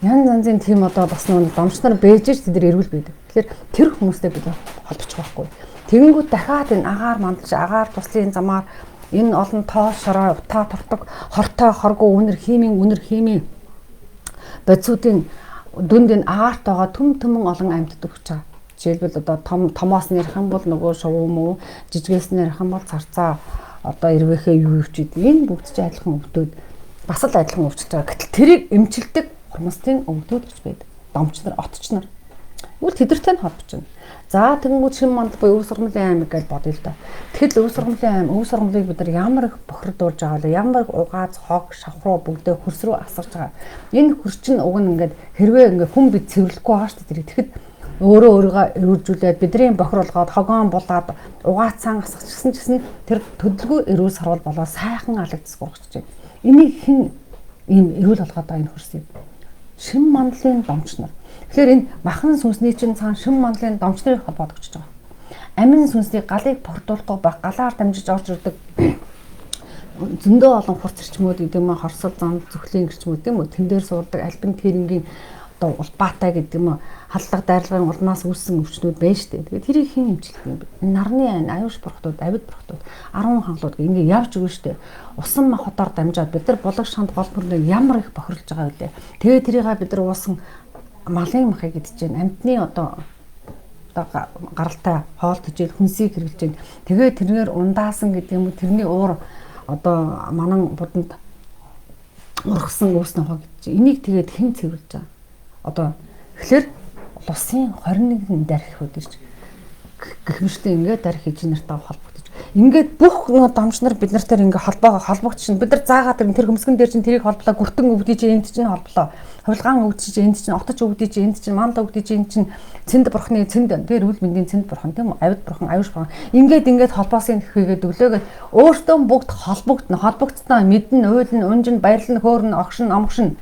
янз янзын тийм одоо бас нэг домч нар бэж ч тэд эрүүл байдаг. Тэгэхээр тэр хүмүүстэй бид холбочих байхгүй. Тэгэнгүүт дахиад энэ агаар мандалж, агаар туслын замаар энэ олон тоо шороо, утаа тортог, хортой, хоргоо үнэр, химийн бодисуудын дүнд энэ агаарт байгаа түм түмэн олон амьтад өгч байгаа. Жишээлбэл одоо томоос нь ярих юм бол нөгөө шувуу муу, жижигээс нь ярих юм бол царцаа одоо эрвээхээ юу юу ч гэдэг. Энэ бүгд чинь адилхан өвдөд бас л адилхан өвчлөж байгаа. Гэтэл тэрийг эмчилдэг хурмстын өвдөд гэж байдаг. Домч нар, отч нар. Үл тэдэртэй нь холбож байна. За тэгэнгүүт шим мандал буюу өв сургамлын аймаг гэж бодъё л да. Тэгэхэл өв сургамлын аймаг, өв сургамлыг бид нар ямар их бохирдуулж байгаа вэ? Ямар их угааз, хог, шавх руу бүгдээ хөрс рүү асарч байгаа. Энэ хөрс чинь уг нь ингээд хэрвээ ингээд хүн бид цэвэрлэхгүй байгаа шүү дээ. Тэгэхэд өөрөө өөрийгөө эрүүлжүүлээд бидний бохир болгоод хогоон булаад угаацсан асгачихсан ч гэсэн тэр төдөлгүй эрүүл сарвал болоо сайхан алагдас гургаж байна. Энийг хэн ийм эрүүл болгоод байгаа энэ хөрсийг? Шим мандлын домч нар. Тэгэхээр энэ махан сүнсний чинь цаана шим мандлын домч нарыг холбоод өгч байгаа. Амин сүнсний галыг бохирдуулахгүй байх, галаар дамжиж орж ирдэг зөндөө олон хурц эрчмүүд гэдэг юм уу, хорсол зам, зүхлийн эрчмүүд тийм үү, тэн дээр суулдаг альбин тэрэнгийн одоо улбаатай гэдэг юм уу, халдлага дайрлагын улмаас үүссэн өвчнүүд байна шүү дээ. Тэгээд тэрийг хэн эмчилдэг юм бэ? Нарны айн, аюуш бурхтууд, авид бурхтууд, 10 хангалууд гэх ингээ явж өгнө шүү дээ. Усан махбодоор дамжаад бид нар булаг шанд гол мөрнөө ямар их бохирлж байгаа вүлээ. Тэгээд тэрийг бид нар уусан малын махыг идэж байна. Амьтны одоо гаралтай хоол тэжээл хүнсийг хэрэглэж байна. Тэгээд тэрнээр ундаасан гэдэг юм уу, тэрний уур одоо манан буданд ургасан өвс нохоо гэж. Энийг тэгээд хэн цэвэрлж байгаа? Одоо тэгэхээр улсын 21 дарих үүдэж гэх мэтлээ ингээд дарих инженертэй холбогдож. Ингээд бүх домч нар бид нартай ингээд холбогдчихно. Бид нар заагаад тэр хөмсгөн дээр чинь тэрийг холблоо, гүртэн өвдөж энд чинь холблоо. Хувилгаан өвдөж энд чинь, отож өвдөж энд чинь, манда өвдөж энд чинь, цэнд бурхны цэнд тэр эрүүл мэндийн цэнд бурхан тийм үү? Авид бурхан, аюуш бурхан. Ингээд холбоосын хийгээд өглөөгээд өөртөө бүгд холбогдно. Холбогдсноо мэднэ, уйлна, унжин, баярлна, хөөрнө, огшин, омгшин,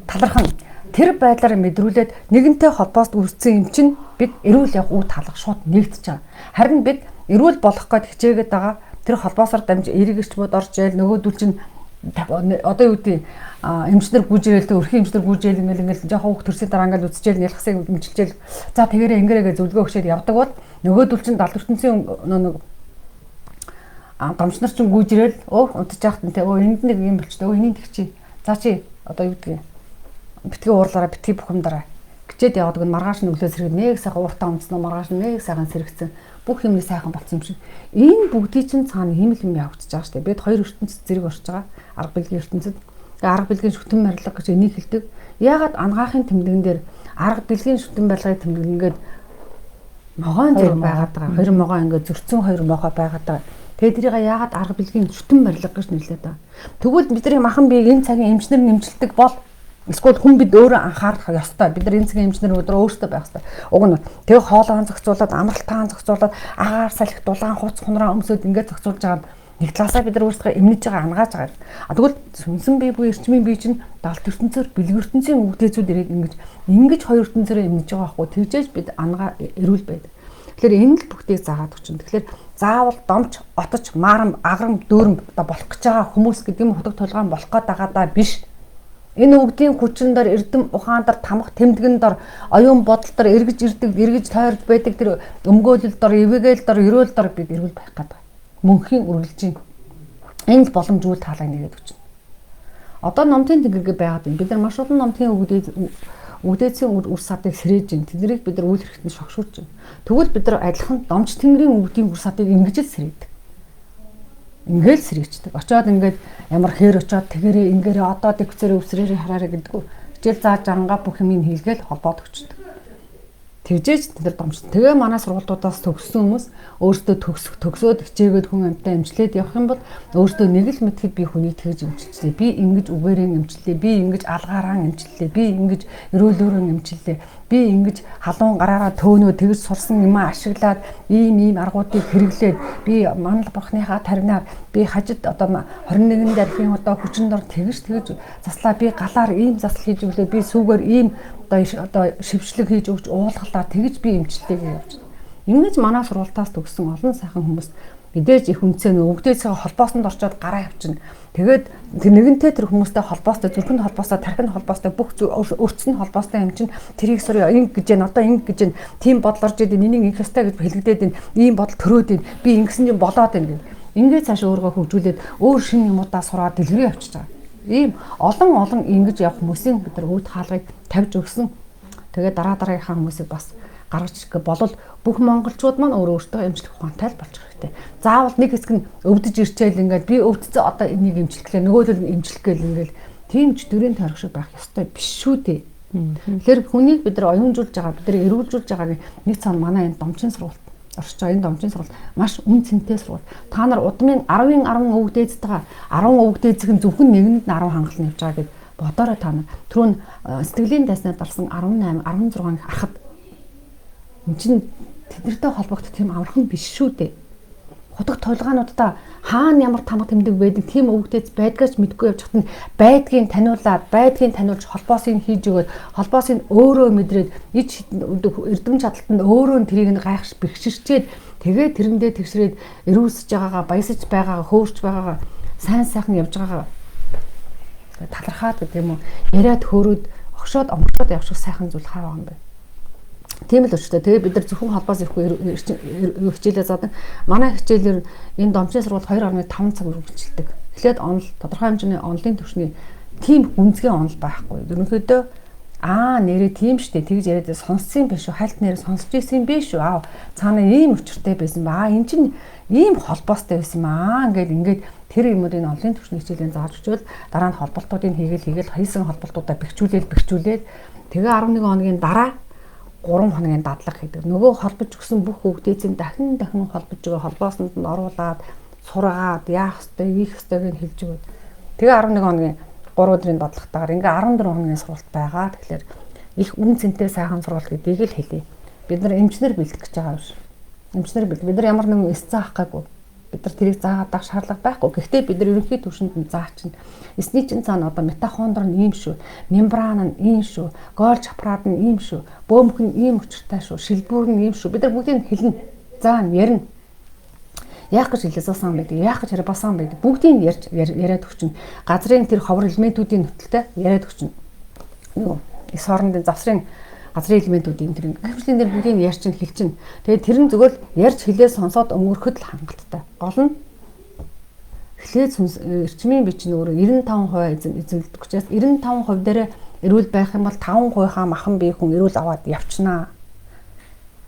талархан. Тэр байдлаар мэдрүүлээд нэгэнтэй холбоост үүссэн юм чинь бид эрүүл явах үе талах шууд нэгдэж байгаа. Харин бид эрүүл болох гээд хичээгээд байгаа тэр холбоосоор дамж эрэг эрчмүүд орж ирээл нөгөөдөл чинь одоо юу гэдэг эмчнэр гүйж ирээл тэ өрхийн эмчнэр гүйж ирээл ингээл жоохон хүүхд төрсний дараа ингээл үзчихэл нялхсыг эмчилжээл за тэгээрээ ингэрэгээ зөвлөгөө өгчээд явдаг бол нөгөөдөл чинь далд ертөнцийн нэг домч нар чинь гүйж ирээл унтж яхад тэ энд нэг юм болчтой энийг тэгчи за чи одоо юу гэдэг битгий уурлаараа битгий бухимдараа гэчээд явдаг нь маргааш нь өглөө сэргээд нэг сайхан ууртаа өмснө маргааш нь нэг сайхан сэргэцэн бүх юм сайхан болсон юм шиг. Энэ бүгдийг чинь цаана хиймэл юм явагдаж байгаа шүү дээ. Бид хоёр ертөнцид зэрэг орж байгаа. Арга билгийн ертөнцид. Тэгээ арга билгийн шүтэн барилга гэж энийг хэлдэг. Яагаад ангаахын тэмдгэн дээр арга билгийн шүтэн барилгын тэмдгэн ингээд могоон зэрэг байгаад байгаа. Хоёр могоо ингээд зөрчсөн хоёр могоо байгаад байгаа. Тэгээ тэрийг яагаад арга билгийн шүтэн барилга гэж нэрлэдэг байгаа. Тэгвэл бидний махан биеийг энэ цагийн эмчнэр нэмжилдэг бол эсвэл хүн бид өөрөө анхаарах ёстой. Бид нар энэ цагийн эмчнэр өдрөө өөрсдөө байх ёстой. Уг нь тэгээ хоолойн зохицуулаад, амралтаан зохицуулаад, агаар салхи, дулаан хуц хунраа өмсөд ингээд зохицуулж байгаа нэг талаасаа бид нар өөрсдөө эмнэж байгаа, ангааж байгаа. А тэгвэл сүнсэн бие буюу эрчмийн бие чинь далд ертөнцөөр, бэлэг ертөнцийн өвдөөцүүд ирээд ингэж хоёр ертөнцөөрөө эмнэж байгаа байхгүй. Тэгжээж бид ангаа эрүүл байдаг. Тэгэхээр энэ л бүгдийг заагаад өгчин. Тэгэхээр Заавал домч, отож, маарам, аграм, дүүрэм одоо болох гэж байгаа хүмүүс гэдэг юм хутаг тулгаан болох гээд байгаадаа биш. Энэ өвдгийн хүчин дор, эрдэм ухаан дор, тамх тэмдгэн дор, оюун бодол дор эргэж ирдэг, эргэж тойрж байдаг тэр өмгөөлөл дор, ивэгээл дор, эрүүл дор бид эрүүл байх гээд байгаа. Мөнхийн үргэлж байна. Энэ л боломж үйл таалаг нэгээд өгч. Одоо номтын тэнгэргээ байгаад байна. Бид нар маш олон номтын өвдөөцийн үр садыг сэрээж байна. Тэднийг бид нар үйл хэрэгт нь шогшуулж байна. Тэгвэл бид нар адилхан домч тэнгэрийн өвдгийн үр садыг ингэж л сэрээдэг. Ингээл сэрээчдэг. Очоод ингээд ямар хээр очоод тэгэрээ ингээрээ одоо тэгцээрээ өвсрээрээ хараарэ гэдэггүй. Хичээл зааж арангаа бүх юмыг хийлгээл холбоод өгчдөг. Тэгжээж тэд нар домч. Тэгээ манай сургуулиудаас төгссөн хүмүүс өөрсдөө төгсөөд хичээгээд хүн амьтаа эмчлээд явах юм бол өөрсдөө нэг л мэдхэд би хүнийг тэгж эмчилжлээ. Би ингэж үгээрээ эмчлээ. Би ингэж алгаараа эмчлээ. Би ингэж эрүүлөөрөө эмчлээ. Би ингэж халуун гараараа төөнөө тэгж сурсан юмаа ашиглаад ийм ийм аргуудыг хэрэглээд би манал бурхныхаа таринаар би хажид одоо 21 дархийн одоо хүчин дор тэгж тэгж заслаа, би галаар ийм засал хийж өглөө, би сүүгээр ийм одоо шившлэг хийж өгч уулгалаа, тэгж би эмчлэлээ гэж явж байна. Ингэж манай сургуультаас төгссөн олон сайхан хүмүүс мэдээж их үнцээ нөө өвгдээсээ холбоосонд орчоод гараа явчихна. Тэгээд тэр нэгэнтээ тэр хүмүүстэй холбоостой, зүрхэнд холбоостой, тархинд холбоостой, бүх өрцөнд холбоостой юм чинь тэрийг сурь ингэ гэж байна, одоо ингэ гэж байна, тийм бодол орж идэв, энийг ингэх ёстой гэж хэлэгдээд байна, ийм бодол төрөөд байна, би ингэсэн чинь болоод байна гэх. Ингээд цааш өөрийгөө хөгжүүлээд өөр шинэ юмудаа сураад дэлгэрээ явчихж байгаа. Ийм олон олон ингэж явах хүмүүсийн бид нар өвд хаалгыг тавьж өгсөн. Тэгээд дараа дараагийнхаа хүмүүсийг бас гаргаж ирэх болол бүх монголчууд маань өөрөө өөртөө эмчлэх ухаантай л болчих хэрэгтэй. Заавал нэг хэсэг нь өвдөж ирчээл ингээд би өвдсөн одоо энийг эмчлэхлээ, нөгөөх нь эмчлэх гээл ингээд тийм чөтгөрийн тойрог шиг байх ёстой биш шүү дээ. Тэгэхээр хүнийг бид нар оюунжуулж байгаа, бид нар эрүүлжүүлж байгааг нэг цаана манай энэ домчин сургуульд оршиж байгаа энэ домчин сургууль маш үн цэнтэй сургууль. Та нар удмын 10-ын 10 өвгдээцтэйгээ 10 өвгдээцэх нь зөвхөн нэгэнд нь 10 хангалт нэвж байгаа гэд бодоорой та нар. Түрүүн сэтгэлийн дайснаар дарсан 18, 16 харахад энэ чинь тэднэртэй холбогдох тийм амархан биш шүү дээ. Хутаг тулгаануудаа хаана ямар тамга тэмдэг байдаг, тийм өвгдээц байдгаач мэдгүй явж хат нь байдгийг таниулаад, байдгийг таниулж холбоосыг хийж өгөөд, холбоосыг өөрөө мэдрээд, ич эрдэм чадалт нь өөрөө нь тэрийг нь гайхш бэхширчээд тэгээд тэрэндээ тэгшрээд эрүүсэж байгаагаа, баясаж байгаагаа, хөөрч байгаагаа, сайн сайхан явж байгаагаа талархаад гэдэг юм уу, яриад хөөрөөд огшоод онгорчоод явах шиг сайхан зүйл хаа байгаа юм бэ? Тийм л өчтөө. Тэгээ бид нар зөвхөн холбоос ирэхгүй хичээлээ заадаг. Манай хичээлээр энэ домчны сургууль 2.5 цаг үргэлжилдэг. Эхлээд онол тодорхой хэмжээний онолын түвшний тийм гүнзгий онол байхгүй. Ерөнхийдөө нэрээ тийм штэ тэгж яриад сонссон юм биш үү? Хальт нэрээ сонсч ирсэн юм биш үү? Аа цаана ийм учиртай байсан ба. Энэ чинь ийм холбоостой байсан маа. Ингээд ингээд тэр юмуудын онолын түвшний хичээлийн зааж өчөөл дараа нь холболтуудыг хийгээл хийсэн холболтуудаа бэхжүүлээл тэгээ 11 хоногийн дараа 3 хоногийн дадлага хийдэг. Нөгөө холбож өгсөн бүх өвгдээцэн дахин дахин холбож өгөө, холбоосонд нь оруулаад сургаад яах ёстой, хийх ёстойг нь хэлж өгөөд. Тэгээ 11 хоногийн 3 өдрийн дадлагатаагаар ингээ 14 хоногийн сургалт байгаа. Тэгэхээр их үн цэнтэй сайхан сургалт гэдгийг л хэлье. Бид нар эмчнэр бэлтгэх гэж байгаа биш. Эмчнэр бэлт. Бид нар ямар нэгэн эс заах гаагүй. Бид нар тэрийг заагаад авах шаардлага байхгүй. Гэхдээ бид нар ерөнхий түвшинд нь заачин. Эсний чинь цаана одоо митохондр нь ийм шүү, мембран нь ийм шүү, гоолж аппарат нь ийм шүү, бөмбөх нь ийм учиртай шүү, шилбүүр нь ийм шүү. Бид нар бүгдийг хэлнэ. Заана, ярина. Яах гэж лизосан байдаг, яах гэж рибосон байдаг. Бүгдийг ярьж яриад өгчнө. Газрын тэр ховор элементүүдийн нөтөлтэй яриад өгчнө. Юу эс хоорондын завсрын газрын элементүүдийн тэр хэмжлийн дээр бүгдийг ярьж чинь хэлчин. Тэгээд тэр нь зүгээр л ярьж хэлээ сонсоод өнгөрөхөд л хангалттай. Гол нь эхлээд эрчмийн би чинь өөрөө 95% эзэмлдэг учраас 95% дээрээ эрүүл байх юм бол 5%-ийнхаа махан бие хүн эрүүл аваад явчнаа.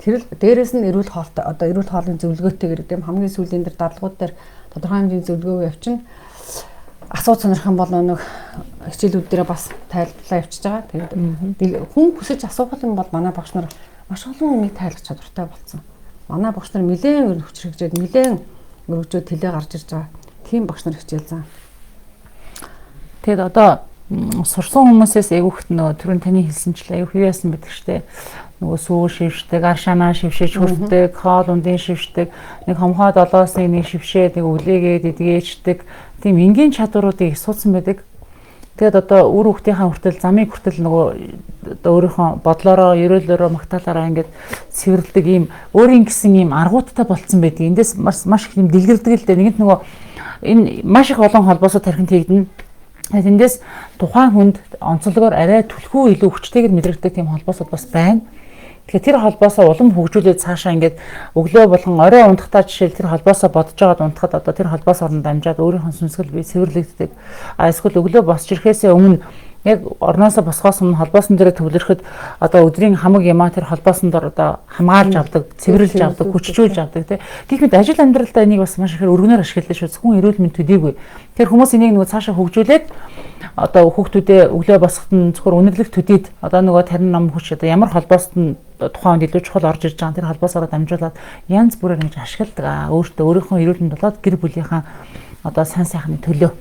Тэр л дээрээс нь эрүүл хоолтой одоо эрүүл хоолны зөвлөгөөтэйгээр гэдэг юм хамгийн сүүлийн дэр дадлагууд дээр тодорхой хэмжээний зөвлөгөөгөө явчихна. Асуу сонирх юм бол нэг хичээлүүд дээрээ бас тайлбарлаа явчихж байгаа. Тэгээд хүн хүсэж асуух юм бол манай багш нар маш олон юмыг тайлах чадвартай болсон. Манай багш нар нэлээд хүчрхэгжээд нэлээд өргөжөөд тэлээ гарч ирж байгаа. Тийм багш нар хичээл заа. Тэгэд одоо сурсан хүмүүсээс айгүйхт нөө түрүүн таны хэлсэнчлээ айгүй хүү яасан байдаг штэ. Нөгөө сүү шившдэг, аршаанаа шившиж хүртдэг, хоол ундын шившдэг, нэг хомхоо долоосны нэг шившээд нэг үлээгээд эдгээчдэг. Тийм энгийн чадваруудыг их суудсан байдаг. Тэгээд одоо үр хүүхдийнхаа хүртэл замыг хүртэл нөгөө одоо өөрийнхөө бодлороо, ерөөлөөрөө, магтаалаараа ингээд цэвэрлдэг ийм өөрийн гэсэн ийм аргуудтай болцсон байдаг. Эндээс маш их юм дэлгэрдэг л дээ. Нэгэнт нөгөө энэ маш их олон холбоосууд тархинд хийгдэнэ. Тэндээс тухайн хүнд онцлогоор арай түлхүү илүү хүчтэйгээр мэдрэгдэг тийм холбоосууд бас байна. Тэгэхээр тэр холбоосоо улам хөгжүүлээд цаашаа ингээд өглөө болгон орой унтахтаа жишээл тэр холбоосоо бодож байгаад унтахад одоо тэр холбоос оронд дамжаад өөрийнх нь сүнсгэл бие цэвэрлэгддэг. А эсвэл өглөө босч ирэхээсээ өмнө яг орноосоо босгоос өмнө холбоосон дээрээ төвлөрөхөд одоо өдрийн хамаг юмаа тэр холбоосон дор одоо хамгаалж авдаг, цэвэрлж авдаг, хүчжүүлж авдаг тий. Гэх мэт ажил амьдралдаа энийг бас маш ихээр өргөнөөр ашигладаг шүү. Зөвхөн эрүүл мэнд төдийгүй. Тэр хүмүүс энийг нөгөө цаашаа хөгжүүлээд одоо хүүхдүүдээ өглөө босоход нь зөвхөн үнэрлэх төдийд одоо нөгөө тарин ном хүч одоо ямар холбоост нь тухайн хүнд илүү чухал орж ирж байгаа тэр холбоосоор дамжуулаад янз бүрээр ингэж ашигладаг. Өөртөө өөрийнхөө эрүүл мэнд болоод гэр бүлийнхаа одоо сайн сайхны төлөө.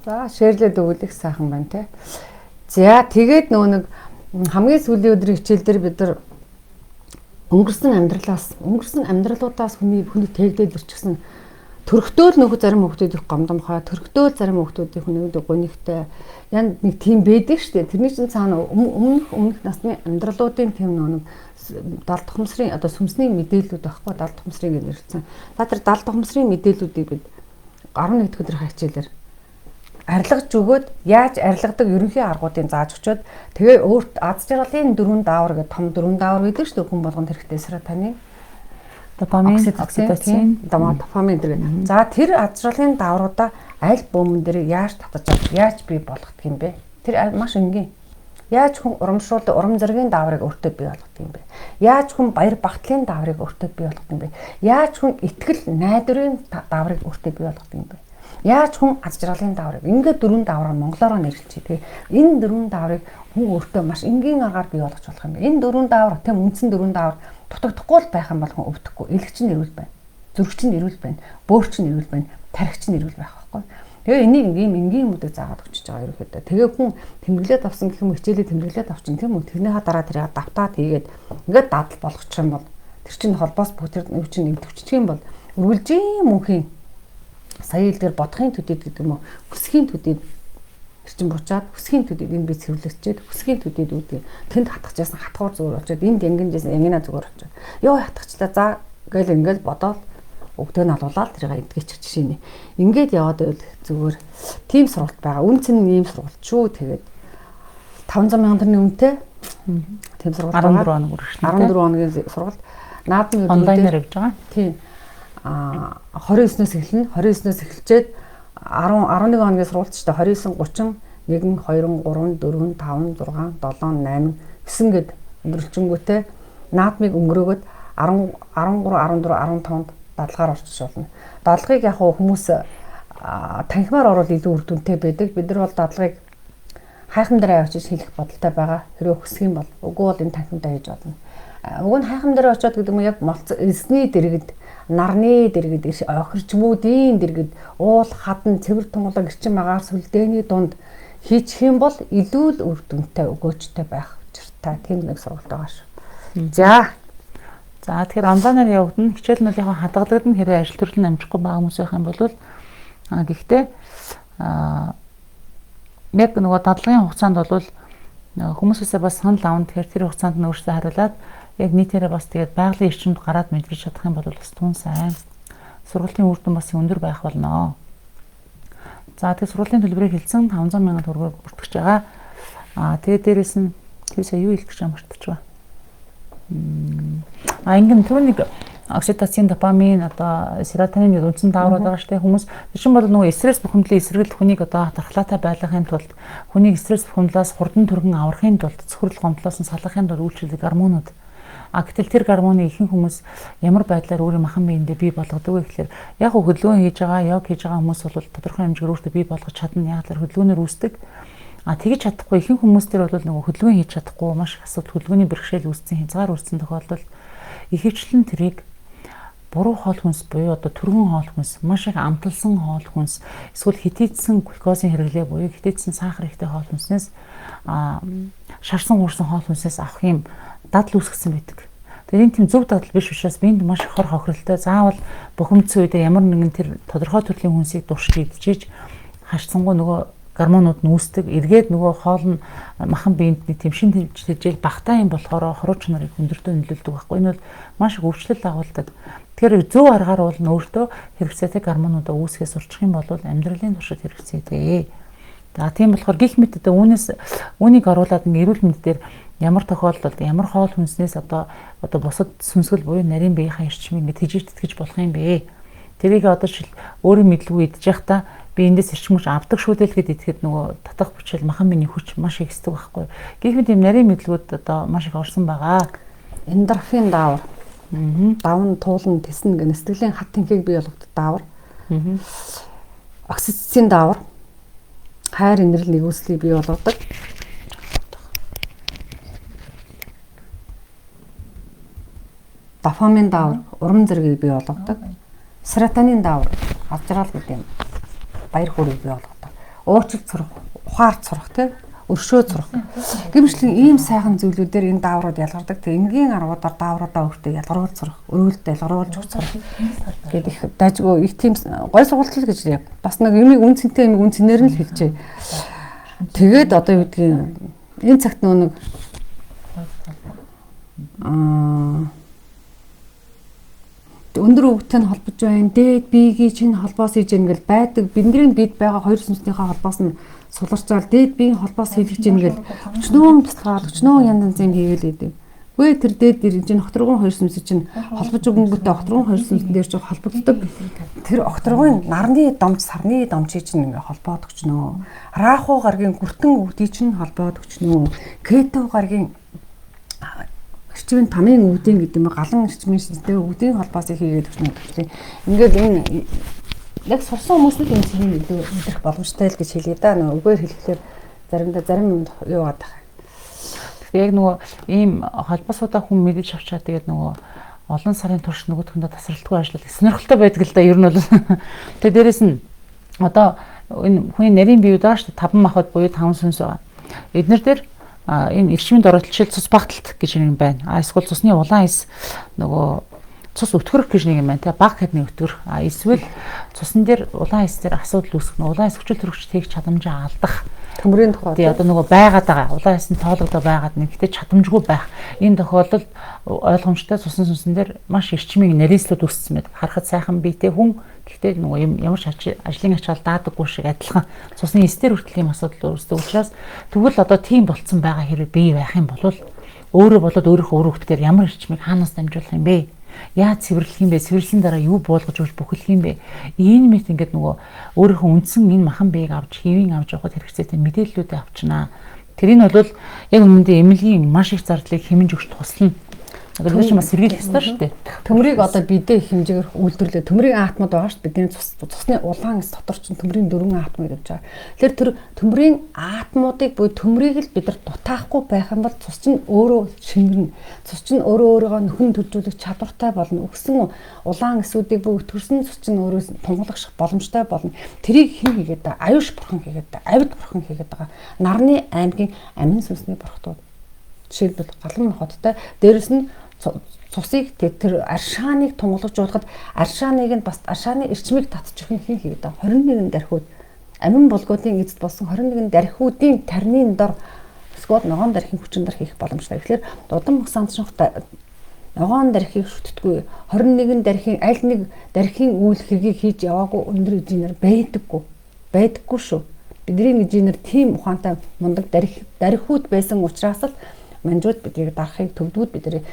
За шеэрлээд өгвөл их сайхан байна те. За тэгээд нөгөө нэг хамгийн сүүлийн өдрийн хичээл дээр бид нар өнгөрсөн амьдралаас өнгөрсөн амьдралуудаас хүний тээгдэл ирчихсэн төрхтөөл нөхөд зарим хүмүүсүүд их гомдомхой, төрхтөөл зарим хүмүүсүүд их нэг гунигтай ян нэг тийм байдаг шүү дээ. Тэрний чинь цаана өмнөх насны амьдралуудын тийм нэг дал тухамсрын одоо сүмсний мэдээллүүд байхгүй дал тухамсрын гэж нэрлэсэн. Та тэр дал тухамсрын мэдээллүүдийг бид 11 дэх өдрийн хичээлээр арилгаж өгөөд яаж арилгадаг ерөнхий аргуудыг зааж өчөөд тэгээ өөрт аз жаргалын дөрвөн даавар гэдэг том дөрвөн даавар гэдэг шүү дээ хүн болгонд хэрэгтэй серотонин, допамин, окситоцин, допамин гэдэг. За тэр аз жаргалын даавруудаа аль бөмбөн дээр яаж татаж авах, яаж бий болгодог юм бэ? Тэр маш энгийн. Яаж хүн урамшуулдаг урам зоригийн дааврыг өөртөө бий болгодог юм бэ? Яаж хүн баяр багтлын дааврыг өөртөө бий болгодог юм бэ? Яаж хүн итгэл найдварын дааврыг өөртөө бий болгодог юм бэ? Яаж хүн аз жаргалын дааврыг ингээд дөрвөн даавраар монголоор нэрлэчихье. Тэгээ энэ дөрвөн дааврыг хүн өөртөө маш энгийн аргаар бий болгож болох юм бэ? Энэ дөрвөн даавар тэм үндсэн дөрвөн даавар дутагдахгүй л байх юм бол хүн өвдөхгүй. Элэг чинь эрүүл байна. Зүрх чинь эрүүл байна. Бөөр чинь эрүүл байна. Тархи чинь эрүүл байх байхгүй. Тэгээ энийг ийм энгийн юмудыг заагаад өчөж байгаа ерөнхийдөө. Тэгээ хүн тэмдэглээд авсан гэх юм хичээлээ тэмдэглээд авчин тийм үү? Тэрнийхаа дараа тэрийг давтаад хийгээд ингээд дадал болгочих юм бол тэр чинь холбоос бүх тэр юу чинь идэвхжчих юм бол үргэлжийн мөнхийн сая хэлдгээр бодохын төдийд гэдэг юм уу? Хүсхийн төдийд эрчин буцаад хүсхийн төдийд энэ би цэвэрлэгчээд хүсхийн төдийд үүдээ тэнд хатгажсэн хатгуур зүгээр болчиход энд янгинжсэн янгина зүгээр болчиход ёо хатгачлаа за гэл ингээл бодоол өгдөг нь алуулаад тэрийг эдгэчих жишээ нэ. Ингээд яваад байвал зүгээр тийм сургалт байгаа. Үн цэн ийм сургалт шүү. Тэгээд 500 мянган төгрөгийн үнэтэй тийм сургалт 14 хоног үргэлжлэнэ. 14 хоногийн сургалт наадмын онлайнаар явж байгаа. Тийм. 29-өөс эхэлнэ. 29-өөс эхэлчээд 10 11 хоногийн сургалт ч 29 30 1 2 3 4 5 6 7 8 9 гэд өнгөрөлчөнгүүтээ наадмыг өнгөрөөгөөд 10 13 14 15-нд дадлагаар орчих болно. Дадлагыг яг хүмүүс танхимаар орвол илүү үр дүнтэй байдаг. Бид нар бол дадлагыг хайхам дээр авчиж хийх бодолтой байгаа. Хэрвээ хүсэх юм бол үгүй бол энэ танхимдаа хийж болно. Уг нь хайхам дээр очиод гэдэг юм яг молц элсний дэргэд, нарны дэргэд, охирчмүүдийн дэргэд, уул хадан, цэвэр тунгалаг эрчим агаар сүлдээний дунд хийчих юм бол илүү л үр дүнтэй өгөөжтэй байх учиртай тийм нэг сургалт байгаа шүү. За. За тэгэхээр онлайнаар явагдана. Хичээл нь бол яг хадгалагдана хэрвээ ажил төрөл нь амжихгүй байгаа хүмүүс байх юм бол гэхдээ яг нөгөө дадлагын хугацаанд бол хүмүүсээсээ бас санал авна. Тэгэхээр тэр хугацаанд нь өөрсдөө хариулаад яг нийтээрээ бас тэгээд байгалийн эрчимд гараад мэдгэж чадах юм бол бас тун сайн. Сургалтын үр дүн бас өндөр байх болно. За тэгээд сургуулийн төлбөрийг хэлсэн 500 мянган төгрөгөөр бүртгэж байгаа. Тэгээд дээрэс нь тэр сая юу хэлэх гэж мартчих ба. Ингэн түрүүнийг окситоцин, допамин, одоо серотонин гэдэг үндсэн дааврууд байгаа шүү дээ. Хүмүүс тэр чинь бол нөгөө стресс бухимдлын эсрэг хүнийг одоо тархлаатай байлгахын тулд хүнийг стресс бухимдлаас хурдан түргэн аврахын тулд цөхрөл гомдлоос нь салгахын тулд үйлчилдэг гормонууд. Гэтэл тэр гормоныг ихэнх хүмүүс ямар байдлаар өөрийн махан биендээ бий болгодог вэ гэхээр яг хөдөлгөөн хийж байгаа, йог хийж байгаа хүмүүс бол тодорхой хэмжээгээр өөртөө бий болгож чадна. Яг л хөдөлгөөнөөр үүсдэг. Тэгэж чадахгүй ихэнх хүмүүс тэр бол нөгөө хөдөлгөөн хийж чадахгүй маш их асуудал хөдөлгөөний бэрхшээл үүссэн, хязгаар үүссэн тохиолдолд ихэвчлэн тэрийг буруу хоол хүнс буюу одоо түргэн хоол хүнс, маш их амталсан хоол хүнс, эсвэл хитийдсэн глюкозын хэрэглээ буюу хитийдсэн сахар ихтэй хоол хүнснээс шарсан хуурсан хоол хүнсээс авах юм дадал үүсгэсэн байдаг. Тэгэхээр энэ тийм зөв дадал биш учраас биед маш их хор хохиролтой. Заавал бухимдсан үедээ ямар нэгэн тэр тодорхой төрлийн хүнсийг туршиж идчихэж хашцсангуу нөгөө гормонууд нь үүсдэг. Эргээд нөгөө хоол нь махан биед нэг тийм шин тэжээл багтаа юм болохоор хоруу чанарыг хүндэртөө нөлөөлдөг байхгүй. Энэ бол маш их өвчлөл агуулдаг. Тэгэхээр зөв аргаар бол өөртөө хэрэгцээтэй гормонуудаа үүсгэхээ сурчих юм бол амьдралын туршид хэрэгцээтэй. За тийм болохоор гих мэт одоо үүнээс үүнийг оруулаад ингээ эрүүл мэнд дээр ямар тохиолдолд ямар хоол хүнснээс одоо бусад сүнсгэл буюу нарийн биеийн эрчмийг ингээ тэжээж тэтгэж болох юм бэ? Тэрийг одоо жишээл өөрийн мэдлгүй идэж явахдаа би эндээс эрчим хүч авдаг шүү дээ л гэд идэхэд нөгөө татах хүчил махан миний хүч маш их эсдэг байхгүй. Гэх мэт юм нарийн мэдлгүүд одоо маш их орсон байгаа. Эндорфин даавар. Давн туулан тэснэ гэнэ сэтгэлийн хат тэнхийг бий болгодог даавар. Окситоцин даавар. Хайр инрэл нэгүслийг бий болгодог. Дофамин даавар урам зоригийг бий болгодог. Серотонин даавар аз жаргал гэдэг юм. Баяр хөөргийг бий болгодог. Уучлалт сурах, ухаарт сурах тийм өршөө сурах. Гэмшлэн ийм сайхан зүйлүүдээр энэ дааврууд ялгардаг. Тэг энгийн аргуудаар даавруудаа өөртөө ялгаруулж сурах, өрөөлтөө ялгаруулж өгч сурах гэдэг их дайжгүй их тийм гой сургалтал гэж лээ. Бас нэг юмыг үн цэнтэй юмыг үн цэнээр нь л хэлжээ. Тэгээд одоо юу гэдгийг энэ цагт нөгөө нэг өндөр өвгтэй нь холбож байна. Дээд биегийн чинь холбоос хийж гэн гэл байдаг. Бидний бид байгаа хоёр сүнснийхээ холбоос нь суларчаал дээд биеийн холбоос хийлгэж гэн гэл өчнөөн тусгаал өчнөөн янз янз юм хийгээл идэв. Үгүй тэр дээд дэр чинь огторгон хоёр сүнс чинь холбож өгөнгөтэй огторгон хоёр сүнсэн дээр чинь холбогддог. Тэр огторгон нарны домж сарны домжийг чинь ингээ холбоод өгчнөө. Раху гаргийн гүртэн өвдгийг чинь холбоод өгчнөө. Кетов гаргийн эрчмийн тамийн өвдийн гэдэг юм галан эрчмийн шинжтэй өвдийн холбоосыг хийгээд өгчнө гэдэг. Ингээд энэ яг сурсан хүмүүс нь энэ цэгийг мэдрэх боломжтой л гэж хэлье да. Нөгөө үгээр хэлэхлээр заримдаа зарим юм юу гадах. Тэгэхээр яг нөгөө ийм холбоосуудаа хүн мэдэж авчаад тэгээд нөгөө олон сарын турш нөгөөдхөндөө тасралтгүй ажиллах сонирхолтой байдаг л да ер нь бол. Тэгээд дээрэс нь одоо энэ хүний нарийн бие байгаа шүү дээ. 5 махбод буюу 5 сүнс байгаа. Эднэр дээр энэ эрчмийн доройтолчил цус багталт гэж нэг юм байна. А эсвэл цусны улаан эс нөгөө цус өтгөрөх гэж нэг юм байна те баг хэдний өтгөрөх. А эсвэл цусан дээр улаан эс дээр асуудал үүсгэх нь улаан эс хүчил төрөгч тээх чадамжаа алдах. Төмрийн тухай. Тий одоо нөгөө байгаад байгаа. Улаан эс нь тоологдоо байгаад нэг гэтээ чадамжгүй байх. Энэ тохиолдолд ойлгомжтой цусан сүнсэн дээр маш эрчмийн нарийнслүүд үүссэн байдаг. Харахад сайхан биетэй хүн гэхдээ нөгөө юм ямар ч ажлын ачаал даадаггүй шиг адилхан цусны эс дээр хүртэл ийм асуудал үүсдэг учраас тэгвэл одоо тийм болцсон байгаа хэрэг бие байх юм бол өөрөө болоод өөрийнхөө үр хөвгтөр ямар эрчмийг хаанаас дамжуулах юм бэ? Яаж цэвэрлэх юм бэ? Цэвэрлэсэн дараа юу буулгаж өгч бүхэлх юм бэ? Энэ мэт ингээд нөгөө өөрийнхөө үндсэн энэ махан биеийг авч хэвийн авч явахад хэрэгцээтэй мэдээллүүдээ авчнаа. Тэр энэ бол яг үнэндээ эмнэлгийн маш их зардлыг хэмнэж өгч туслана. Одоо бид нар бас сэргийлэх ёстой шүү дээ. Төмрийг одоо бидээ их хэмжээгээр үйлдвэрлэе. Төмрийн атомууд байгаа шүү дээ. Бидний цусны улаан эс дотор чинь төмрийн 4 атом гэж байгаа. Тэгэхээр тэр төмрийн атомуудыг буюу төмрийг л бид нар дутаахгүй байх юм бол цус чинь өөрөө шингэрнэ. Цус чинь өөрөө өөрийгөө нөхөн төржүүлэх чадвартай болно. Өгсөн улаан эсүүдийг буюу төрсөн цус чинь өөрөө тунгалах боломжтой болно. Тэрийг хэн хийгээд байгаа? Аюуш бурхан хийгээд байгаа. Авид бурхан хийгээд байгаа. Нарны аймгийн амин сүнсний бурхтууд. Жишээлбэл галан нохоттой. Дээрэс нь цусыг тэр аршааныг тунгалжуулахад аршааныг нь бас аршааны эрчмийг татчих юм хэн хийгээд байгаа. 21 дархиуд амин булгуудын эзэд болсон 21 дархиудын тарны дор эсвэл ногоон дархийн хүчин дор хийх боломжтой. Тэгэхээр удам багсаанчрах ногоон дархийг шүтдэггүй 21 дархийн аль нэг дархийн үйл хэргийг хийж яваагүй өндөр инженер байдаггүй. Байдаггүй шүү. Бидний инженер тийм ухаантай мундаг дархиуд байсан учраас л манжууд биднийг дарахыг төвдүүд бидний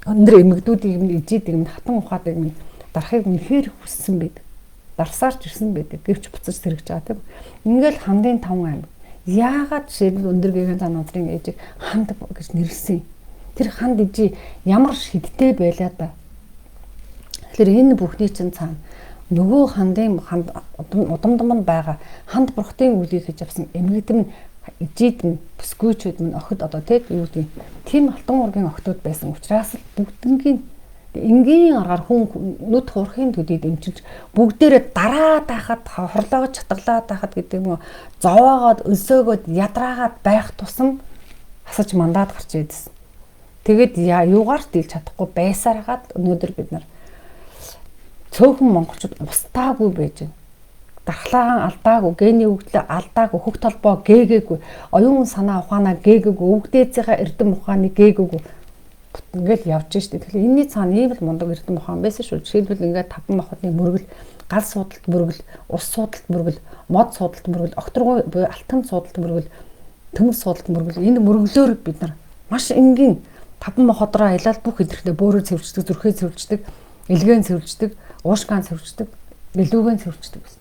өндөр эмэгдүүдийг минь ижийдэг минь хатан ухаадыг минь дарахыг үнэхээр хүссэн байдаг. Дарсаар ч ирсэн байдаг. Гэвч буцаж сэргэж байгаа тийм. Ингээл хандын 5 аймаг. Яагаад жишээлбэл өндөр гээгэн зан надрын ээжийг ханд гэж нэрлсэн юм? Тэр ханд ижи ямар шидтэй байлаа да. Тэгэхээр энэ бүхний чинь цаана нөгөө хандын ханд удамдам нь байгаа ханд бурхтын үлийг хийж авсан эмэгдэм ижид нь бүсгүйчүүд минь охид одоо тийм юу гэдэг тийм алтан уургийн охтууд байсан учраас л бүгднгийн энгийн аргаар хүн нүд хуурахын төдийд эмчилж бүгдээрээ дараа даахад хорлоогож чатгалаад байхад гэдэг юм уу зовоогоод өлсөөгөөд ядраагаад байх тусам асаж мандаад гарч ирдсэн. Тэгээд юугаар ч дийлж чадахгүй байсаар хагаад өнөөдөр бид нар цөөхөн монголчууд устаагүй байж байна. Дархлаагаан алдаагүй, гений өгдлөө алдаагүй, хөх толбоо гээгээгүй, оюун санаа ухаанаа гээгээгүй, өвгдээцийнхаа эрдэм ухааныг гээгээгүй. Ингээл явж штэ. Тэгэхээр энэний цаана ийм л мундаг эрдэм ухаан байсан шүү. Жишээлбэл ингээд таван махбодны мөргөл, гал суудалт мөргөл, ус суудалт мөргөл, мод суудалт мөргөл, огторгуй буюу алтан суудалт мөргөл, төмөр суудалт мөргөл. Энэ мөргөлөөр бид нар маш энгийн таван махбод руу аялал бүх идэвхтэй бөөрөө цэвэрчдэг, зүрхээ цэвэрчдэг, элгэн цэвэрчдэг, уушгаан цэвэрчдэг, гэлүүгэн цэвэрчдэг гэсэн.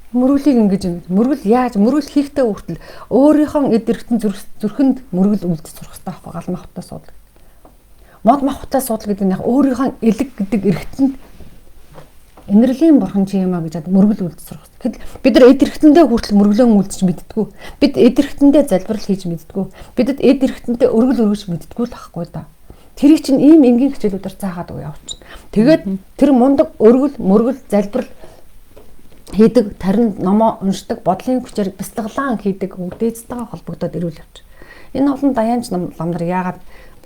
Мөргөлийг ингэж мөргөл яаж мөргөл хийхдээ хүртэл өөрийнхөө эд эрхтэн зүрхэнд мөргөл үлдэж сурах хэрэгтэй байхгүй гал махбодтой суудлаа. Мод махбодтой суудлаа гэдэг нь яг өөрийнхөө элэг гэдэг эрхтэнд энерлийн бурхан чи юм а гэж мөргөл үлдэж сурах хэрэгтэй. Тэгэхэд бид нар эд эрхтэндээ хүртэл мөргөлөн үлдэж мэддэггүй. Бид эд эрхтэндээ залбирал хийж мэддэггүй. Бидэд эд эрхтэндээ өргөл өргөж мэддэггүй л ахгүй да. Тэрийг чинь ийм энгийн хичээлүүдээр заагаад өгөө явчихна. Тэгээд тэр мундаг өргөл, мөргөл, залбирал хийдэг, тарин номоо уншдаг, бодлын хүчээр бяцлаглаан хийдэг өвдөөцтэйгээ холбогдоод ирүүл явчих. Энэ олон даяанч лам нар яагаад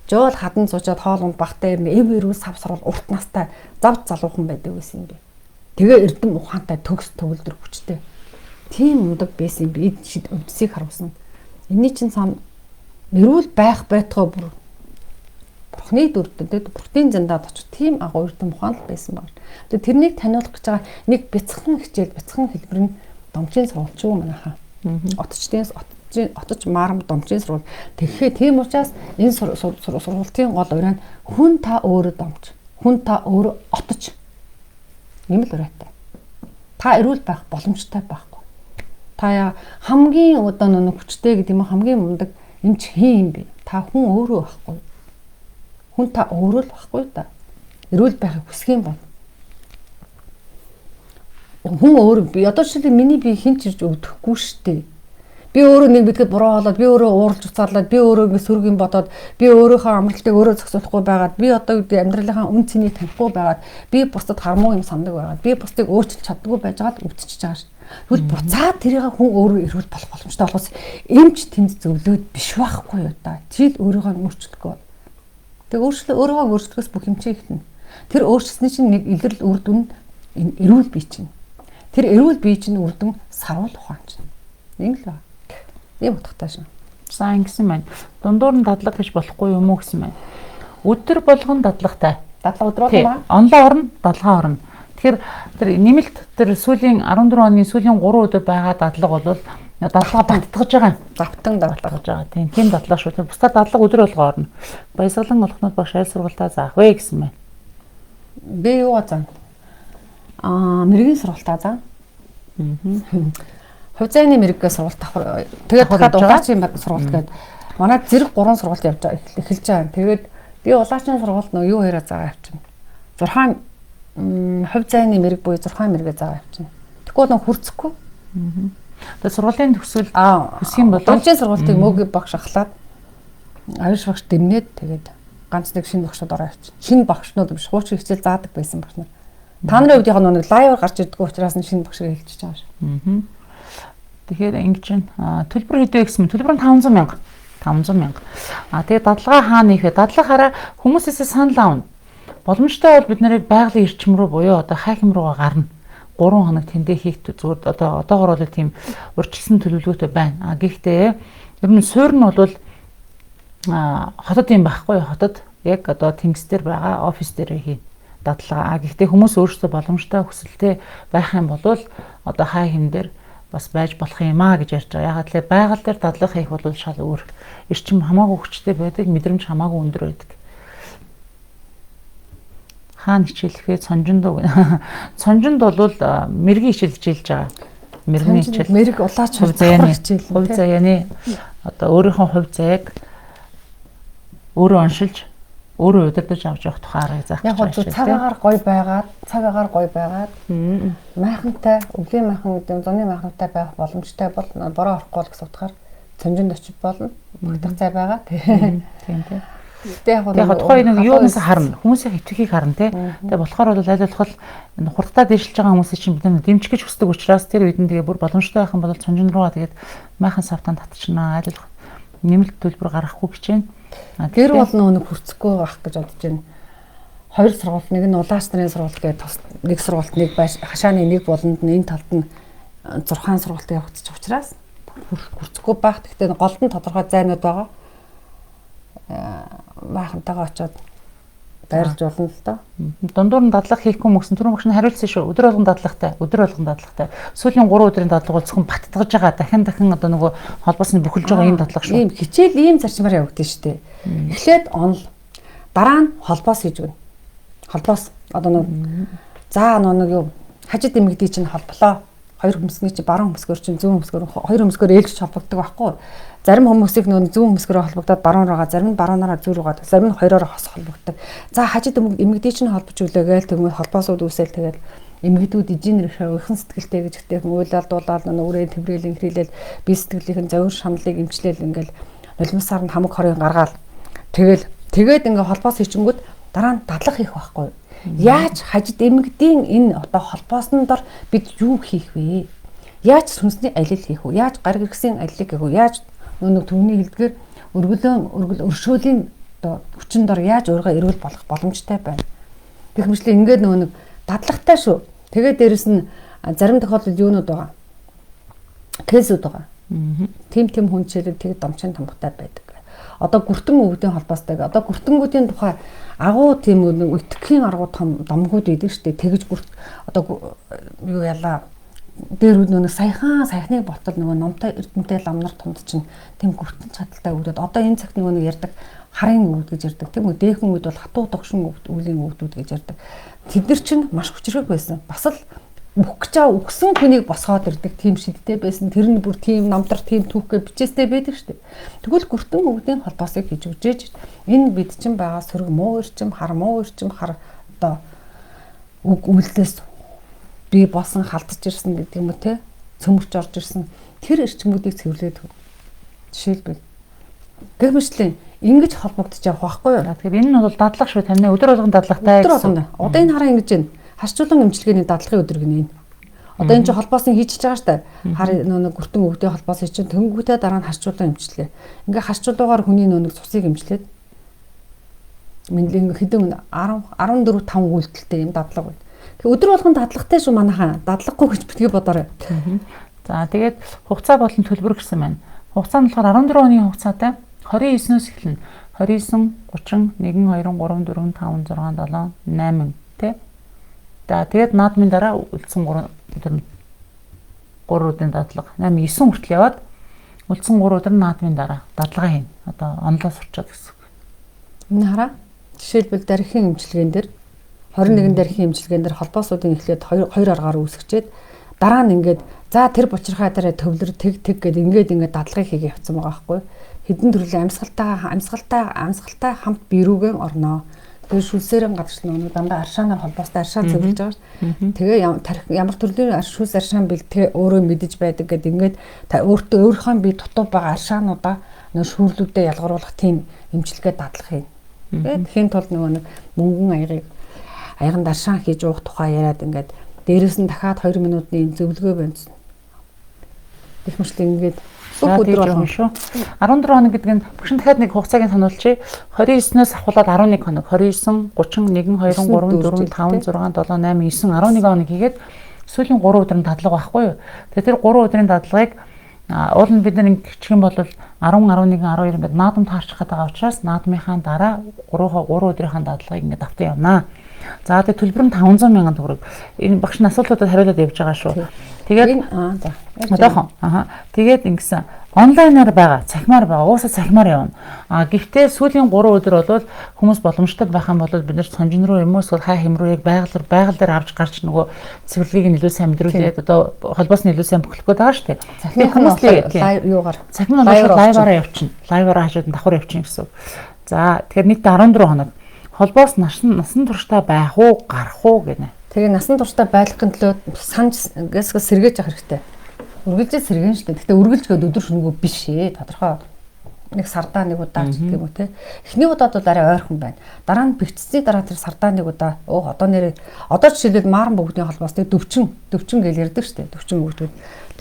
жоол хадан суучаад хоол унд багтай юм эв эрүүл сав сурвал урт настай зав залуухан байдаг байсан юм бэ. Тэгээ эрдэм ухаантай төгс төгөлдөр хүчтэй. Тийм мундаг байсан юм би эд шид өвдсийг харуулсан. Энийний чинь цаана эрүүл байх байтугай бүр Бурхны дүрдэн тэгээд Бурхны зандаад очих тийм агуу эрдэм ухаан л байсан байна. Тэгээд тэрнийг таниулах гэж байгаа нэг бяцхан хичээл, бяцхан хэлбэр нь домчийн сургууль ч юм манайхаа. Отчдын отож марам домчийн сургууль. Тэгэхээр тийм учраас энэ сургуулийн гол уриа нь хүн та өөрөө домч, хүн та өөрөө отож. Ийм л уриатай. Та эрүүл байх боломжтой байхгүй. Та хамгийн одоо нэг хүчтэй гэдэг юм хамгийн мундаг эмч хин юм бэ? Та хүн өөрөө байхгүй. Хүн та өөрөө л байхгүй да. Эрүүл байхыг хүсэх юм бол хүн өөр би одоо жишээлбэл миний бие хэн ч ирж өвдөхгүй штэ. Би өөрөө нэг бидэхэд буруу хоолоод, би өөрөө ууралж уцаарлаад, би өөрөө ингэ сөрөг юм бодоод, би өөрийнхөө амралтыг өөрөө зохицуулахгүй байгаад, би одоо гэдэг амьдралынхаа үн цэнийг танихгүй байгаад, би бусдад хармуу юм сандаг байгаад, би бусдыг өөрчилж чаддаггүй байж байгаа л өвдөж байгаа шин. Тэгвэл буцаад тэрийг хүн өөрөө эрүүл болох боломжтой болохоос эмч тэнд зөвлөөд биш байхгүй юу да. Чи л өөрийгөө өөрчлөхгүй. Тэг өөрчлөө өөрийгөө өөрчлөхөөс бүх юм чи ихтэнэ. Тэр өөрчлөсний чинь нэг илрэл үр дүн энэ эрүүл бие чинь. Тэр эрүүл бие чинь үр дүн саруул ухаан чинь. Ийм л байна. Ийм утгатай шин. За ингэсэн байна. Дундуур нь дадлага гэж болохгүй юм уу гэсэн байна. Өдөр болгон дадлагатай. Дадлага өдөр болгон ба. Онлоо орно, дадлага орно. Тэгэхээр тэр нэмэлт тэр сүүлийн 14 хоногийн сүүлийн 3 өдөр байгаа дадлага бол дадлага баттгаж байгаа юм. Давтан дадлага байгаа. Тийм, тийм дадлага шүү. Тэр бусдаар дадлага өдөр болгоо орно. Баясгалан олохнод багш айл сургалтаа заах вэ гэсэн байна. Би юугаа заа? Мэргийн сургалтаа заа. Хувь зайны мэрэггээ сургалт давхар. Тэгээд дахиад улаачийн сургалт гээд манай зэрэг 3 сургалт явж байгаа эхэлж байгаа. Тэгээд би улаачийн сургалт нөө юу хоёроо заагаа явчихна. 6 хувь зайны мэрэг буюу 6 мэргээ заагаа явчихна. Тэгэхгүй бол хүрцэхгүй. Тэгээд сургуулийн төгсгөл хүсэх юм бол домчийн сургалтыг мөөгийн багш ахлаад аюуш багш дэмнээд тэгээд ганц нэг шинэ багшууд ороо явчихна. Шинэ багшнууд биш хуучин хичээл заадаг байсан багш нар. Та нарын хувьд яг нэг лайваар гарч ирдэггүй учраас шинэ багшийг хэлчихэж байгаа шүү. Тэгэхээр ингэж байна. Төлбөр хэд вэ гэсэн төлбөр нь 500 мянга. 500 мянга. Тэгээд дадлага хаана хийх вэ? Дадлага хараа хүмүүсээсээ санал авна. Боломжтой бол бид нарыг байгалийн эрчим рүү буюу одоо хайхим руугаа гарна. 3 хоног тэндээ хийх зүгээр одоо одоогор бол тийм урьдчилсан төлөвлөгөөтэй байна. Гэхдээ ер нь суурь нь бол хотод юм байхгүй хотод яг одоо тэнгис дээр байгаа офис дээр хийн дадлага. Гэхдээ хүмүүс өөрсдөө боломжтой хүсэлтэй байх юм бол одоо хай хим дээр бас байж болох юм а гэж ярьж байгаа. Ягаад гэвэл байгаль дээр дадлага хийх бол шал өөр. Эрчим хамаагүй хүчтэй байдаг, мэдрэмж хамаагүй өндөр байдаг. Хаана хичээлэх вэ? Цонжинд уу? Цонжинд бол мэргийн хичээл хичээлж байгаа. Мэргийн хичээл. Мэрэг улаач хувь заяаны хичээл. Хувь заяаны одоо өөрийнхөө хувь заяаг өөрөө оншилж, өөрөө удирдах авч явах тухай аргыг заах гэж байна. Яг цаг агаар гой байгаад, цаг агаар гой байгаад майхантай, өвлийн майхан гэдэг нь зуны майхантай байх боломжтой бол бороо орохгүй л гэсэн утгаар цонжинд очиж болно. Багтах цай байгаа. Тийм тийм. Гэтэ яг тухайн нэг юунаас харна, хүмүүсийн хэтвхийг харна тий. Тэгээ болохоор бол аль болох хурдтай дээшилж байгаа хүмүүсийг чинь бид нар дэмжих гэж хүсдэг учраас тэр үед нь тэгээ бүр боломжтой байх юм бол цонжин руугаа тэгээд майхан савтан татчихнаа. Аль болох нэмэлт төлбөр гаргахгүй гэж байна. Гэр бол нэг хүрцэхгүй байх гэж бодож байна. Хоёр сургууль, нэг нь улаач нарын сургууль гэдэг тус нэг сургуульт нэг байш хашааны нэг болонд нь энэ талд нь 6 сургалт явагдчих учраас хүрцэхгүй байх. Гэхдээ голд нь тодорхой зайнууд байгаа. Баахантайгаа очиод дайрлж болно л доо. Дундуур нь дадлага хийхгүй мөксөн түрүүн багш нь хариулсан шүү. Өдөр болгон дадлагатай, өдөр болгон дадлагатай. Сүүлийн 3 өдрийн дадлага бол зөвхөн баттгаж байгаа. Дахин дахин одоо нөгөө холбоос нь бүхэлж байгаа ийм дадлага шүү. Ийм хичээл ийм зарчмаар явагдана шүү дээ. Эхлээд онол, дараа нь холбоос хийж өгнө. Холбоос одоо нэг за нэг юу хажид эмэгдий чинь холболоо. Хоёр хөмсгний чи баруун хөмсгөр чинь зүүн хөмсгөр хоёр хөмсгөр ээлжиж холбогддог байхгүй. Зарим хүмүүсийг нөгөө зүүн хөмсгөрөө холбогдоод баруун руугаа, зарим нь баруунаараа зүү руугаа, зарим нь хоёроор хос холбогддог. За хажид эмэгдий чинь холбож өглөө гээл тэгмээ холбоосууд үүсэл тэгэл эмэгдүүд ижин нэрхээ уйхан сэтгэлтэй гэж ихтэйхэн уйлал дуулаад нөгөө үрээ тэврээлэн хрийлэл би сэтгэлийнхэн зовир шаналлыг эмчлээл ингээл нулимс сарнд хамаг хорыг гаргаал. Тэгэл тэгээд ингээ холбоос хийчингүүд дараа нь дадлах хийх байхгүй. Яаж хажид эмэгдийн энэ одоо холбоосон дор бид юу хийх вэ? Яаж сүнсний алил хийх вэ? Яаж гар гэргсийн алилыг хийх вэ? Яаж нэг түүний хэлдгээр өргөлөн өргөл өршөөлийн одоо хүчин дор яаж өөрийгөө эрүүл болох боломжтой байна. Гэх мэтлээ ингээд нөгөө нэг дадлагатай шүү. Тэгээд дээрэс нь зарим тохиолдолд юунууд байгаа? Кейсүүд байгаа. Тим тим хүн жишээлбэл тэг домчин тамгатай байдаг. Одоо гүртэн өвдийн холбоостой. Одоо гүртэнгүүдийн тухай агуу тийм нэг итгэхийн аргуу том домгууд байдаг шүү дээ. Тэгж гүрт одоо юу ялаа дээр үд нөгөө саяхан саяхныг ботол нөгөө номтой эрдэмтэй ламнар тунд чинь тийм гүртэн чадaltaй өвдөд одоо энэ цагт нөгөө нэг ярьдаг харын өвд гэж ярьдаг тийм үү, дээхэн үед бол хатуу догшин өвд үлийн өвдүүд гэж ярьдаг. Тэд нар чинь маш хүчрхэг байсан. Бас л үхэх гэж байгаа үхсэн хүнийг босгоод ирдэг тийм шидтэй байсан. Тэр нь бүр тийм намдар тийм түүхгээ бичээстэй байдаг шүү дээ. Тэгвэл гүртэн өвдийн холбоосыг хийж өгчээж энэ бид чинь байгаа сөрөг муу эрчим, хар муу эрчим, хар одоо үг үйлдэлээс бий болсон халдаж ирсэн гэдэг юм уу те, цөмөрч орж ирсэн тэр эрчмүүдийг цэвэрлээд жишээлбэл гэх мэтлэн ингэж холбогдож явах байхгүй юу? Тэгэхээр энэ нь бол дадлага шүү, таны өдөр болгон дадлагатай. Өдөр болгон. Одоо энэ хараа ингэж байна. Харчуулан эмчилгээний дадлагын өдөр гинэ энэ. Одоо энэ чинь холбоосын хийчихэж байгаа штэ. Хар нөө гүртэн өвдөө холбоос чинь тэнгүүтээ дараа нь харчуулан эмчилгээ. Ингээ харчуулгаар хүний нөө нэг цусыг эмчлээд мэдлэг хэдэн 10 14 5 үйлдэлтэй юм дадлага байна. Тэгээ өдөр болгон дадлагатай шүү манайхаа. Дадлаггүй гэж битгий бодоорой. За тэгээд хугацаа болон төлбөр гэсэн байна. Хугацаа нь болохоор 14 хоногийн хугацаатай 29-өөс эхэлнэ. 29, 30, 1, 2, 3, 4, 5, 6, 7, 8 тий. За тэгээд наадмын дараа үлдсэн 3 өдөр 3 өдрийн дадлага 8 9 хүртэл яваад үлдсэн 3 өдөр наадмын дараа дадлага хийнэ. Одоо онлоо сурчаад гэсэн. Энэ хараа. Жишээлбэл дархийн эмчилгээн дээр 21 дархийн эмчилгээн дээр холбоосуудын эхлээд хоёр аргаар үүсгэчээд дараа нь ингээд за тэр бучирхаа дээр төвлөр тэг тэг гэд ингээд ингээд дадлагыг хийгээ явцсан байгаа байхгүй. Хэдэн төрлийн амьсгалтай хамт бирүүгэн орноо. Тэгээ шүлсээрэн гадагш нөгөө дандаа аршаанаар холбоостой аршаан цэвэрлж байгаа шүү. Тэгээ ямар төрлийн шүлс аршаан бэлтгэе өөрөө мэдэж байдаг гэд ингээд өөртөө өөрийнхөө бие дутуу байгаа аршаануудаа нөгөө шүүрлүүдээ ялгаруулах тийм эмчилгээ дадлах юм. Тэгээд тхийн тулд нөгөө нэг мөнгөн аягийг аяганд аршаан хийж уух тухай яриад ингээд дээрээс нь дахиад 2 минутын зөвлөгөө байна. Гэх мэтлээ ингээд бүх өдөр болгон шүү. 14 хоног гэдэг нь багш нь дахиад нэг хугацааг нь сануулчих. 29-өөс ахуулаад 11 хоног. 29, 31, 2, 3, 4, 5, 6, 7, 8, 9, 11 хоног хийгээд сүүлийн 3 өдрийн дадлага байхгүй юу? Тэгэхээр тэр 3 өдрийн дадлагыг уул нь бид нар ингэчих юм бол 10, 11, 12 ингээд наадам таарчих гээд байгаа учраас наадмынхаа дараа 3 өдрийнхаа дадлагыг ингээд автан явнаа. За тэгээ төлбөр нь 500 мянган төгрөг. Энэ багш нь асуултуудад хариулаад явж байгаа шүү. Тэгээд одоохон. Тэгээд ингэсэн онлайнаар байгаа, цахимаар байгаа. Уусаа цахимаар явна. А гэхдээ сүүлийн 3 өдөр бол хүмүүс боломжтой байх юм бол бид нар цонжин руу юм уу эсвэл хай хэм рүү яг байгаль дээр авч гарч нөгөө цэвэрлэгийг нь илүү сайн мэдрүүлээд одоо холбоос нь илүү сайн бөхлөх гээд байгаа шүү дээ. Тэгэхээр хүмүүс юугаар цахим нь бол лайваараа явчихна. Лайваараа хажууд нь давхар явчихна гэсэн. За тэгэхээр нийтдээ 14 хоног. Холбоос насан туршдаа байх уу, гарах уу гэнэ. Тэгээ насан туршдаа байлгахын төлөө санаж ингээс сэргээж явах хэрэгтэй. Үргэлжээ сэргэн шүү дээ. Гэхдээ үргэлж гээд өдөр шөнөгүй биш ээ. Тодорхой нэг сардаа нэг удаа ч гэх юм уу те. Эхний удаад бол арай ойрхон байна. Дараа нь бэгцсэний дараа тэр сардаа нэг удаа одоо нэрээ одоо жишээлбэл Маран бүгдийн холбоос те дөвчин гэж ярьдаг шүү дээ. Дөвчин өгдөг.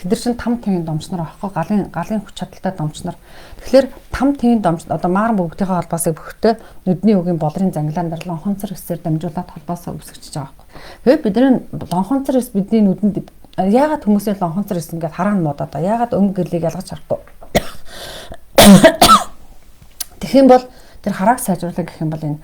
Тэд нар чинь там тийн домч нар аахгүй галын хүч чадалтай домч нар. Тэгэхээр там тийн домч одоо Маран бүгдийнхээ холбоосыг бөхтөө нүдний үгийн болрын зангилаан дээр лонхонцор эсээр дамжуулаад холбоосоо үүсгэж байгаа байхгүй. Тэгээд бидний лонхонцор эс бидний нүдэнд Яагаад хүмүүсийн лонхонцор исэн ингээд хараа нь муудаад байгаа. Яагаад өнгө гэрлийг ялгаж харахгүй. Тэгэх юм бол тэр харааг сайжруулах гэх юм бол энэ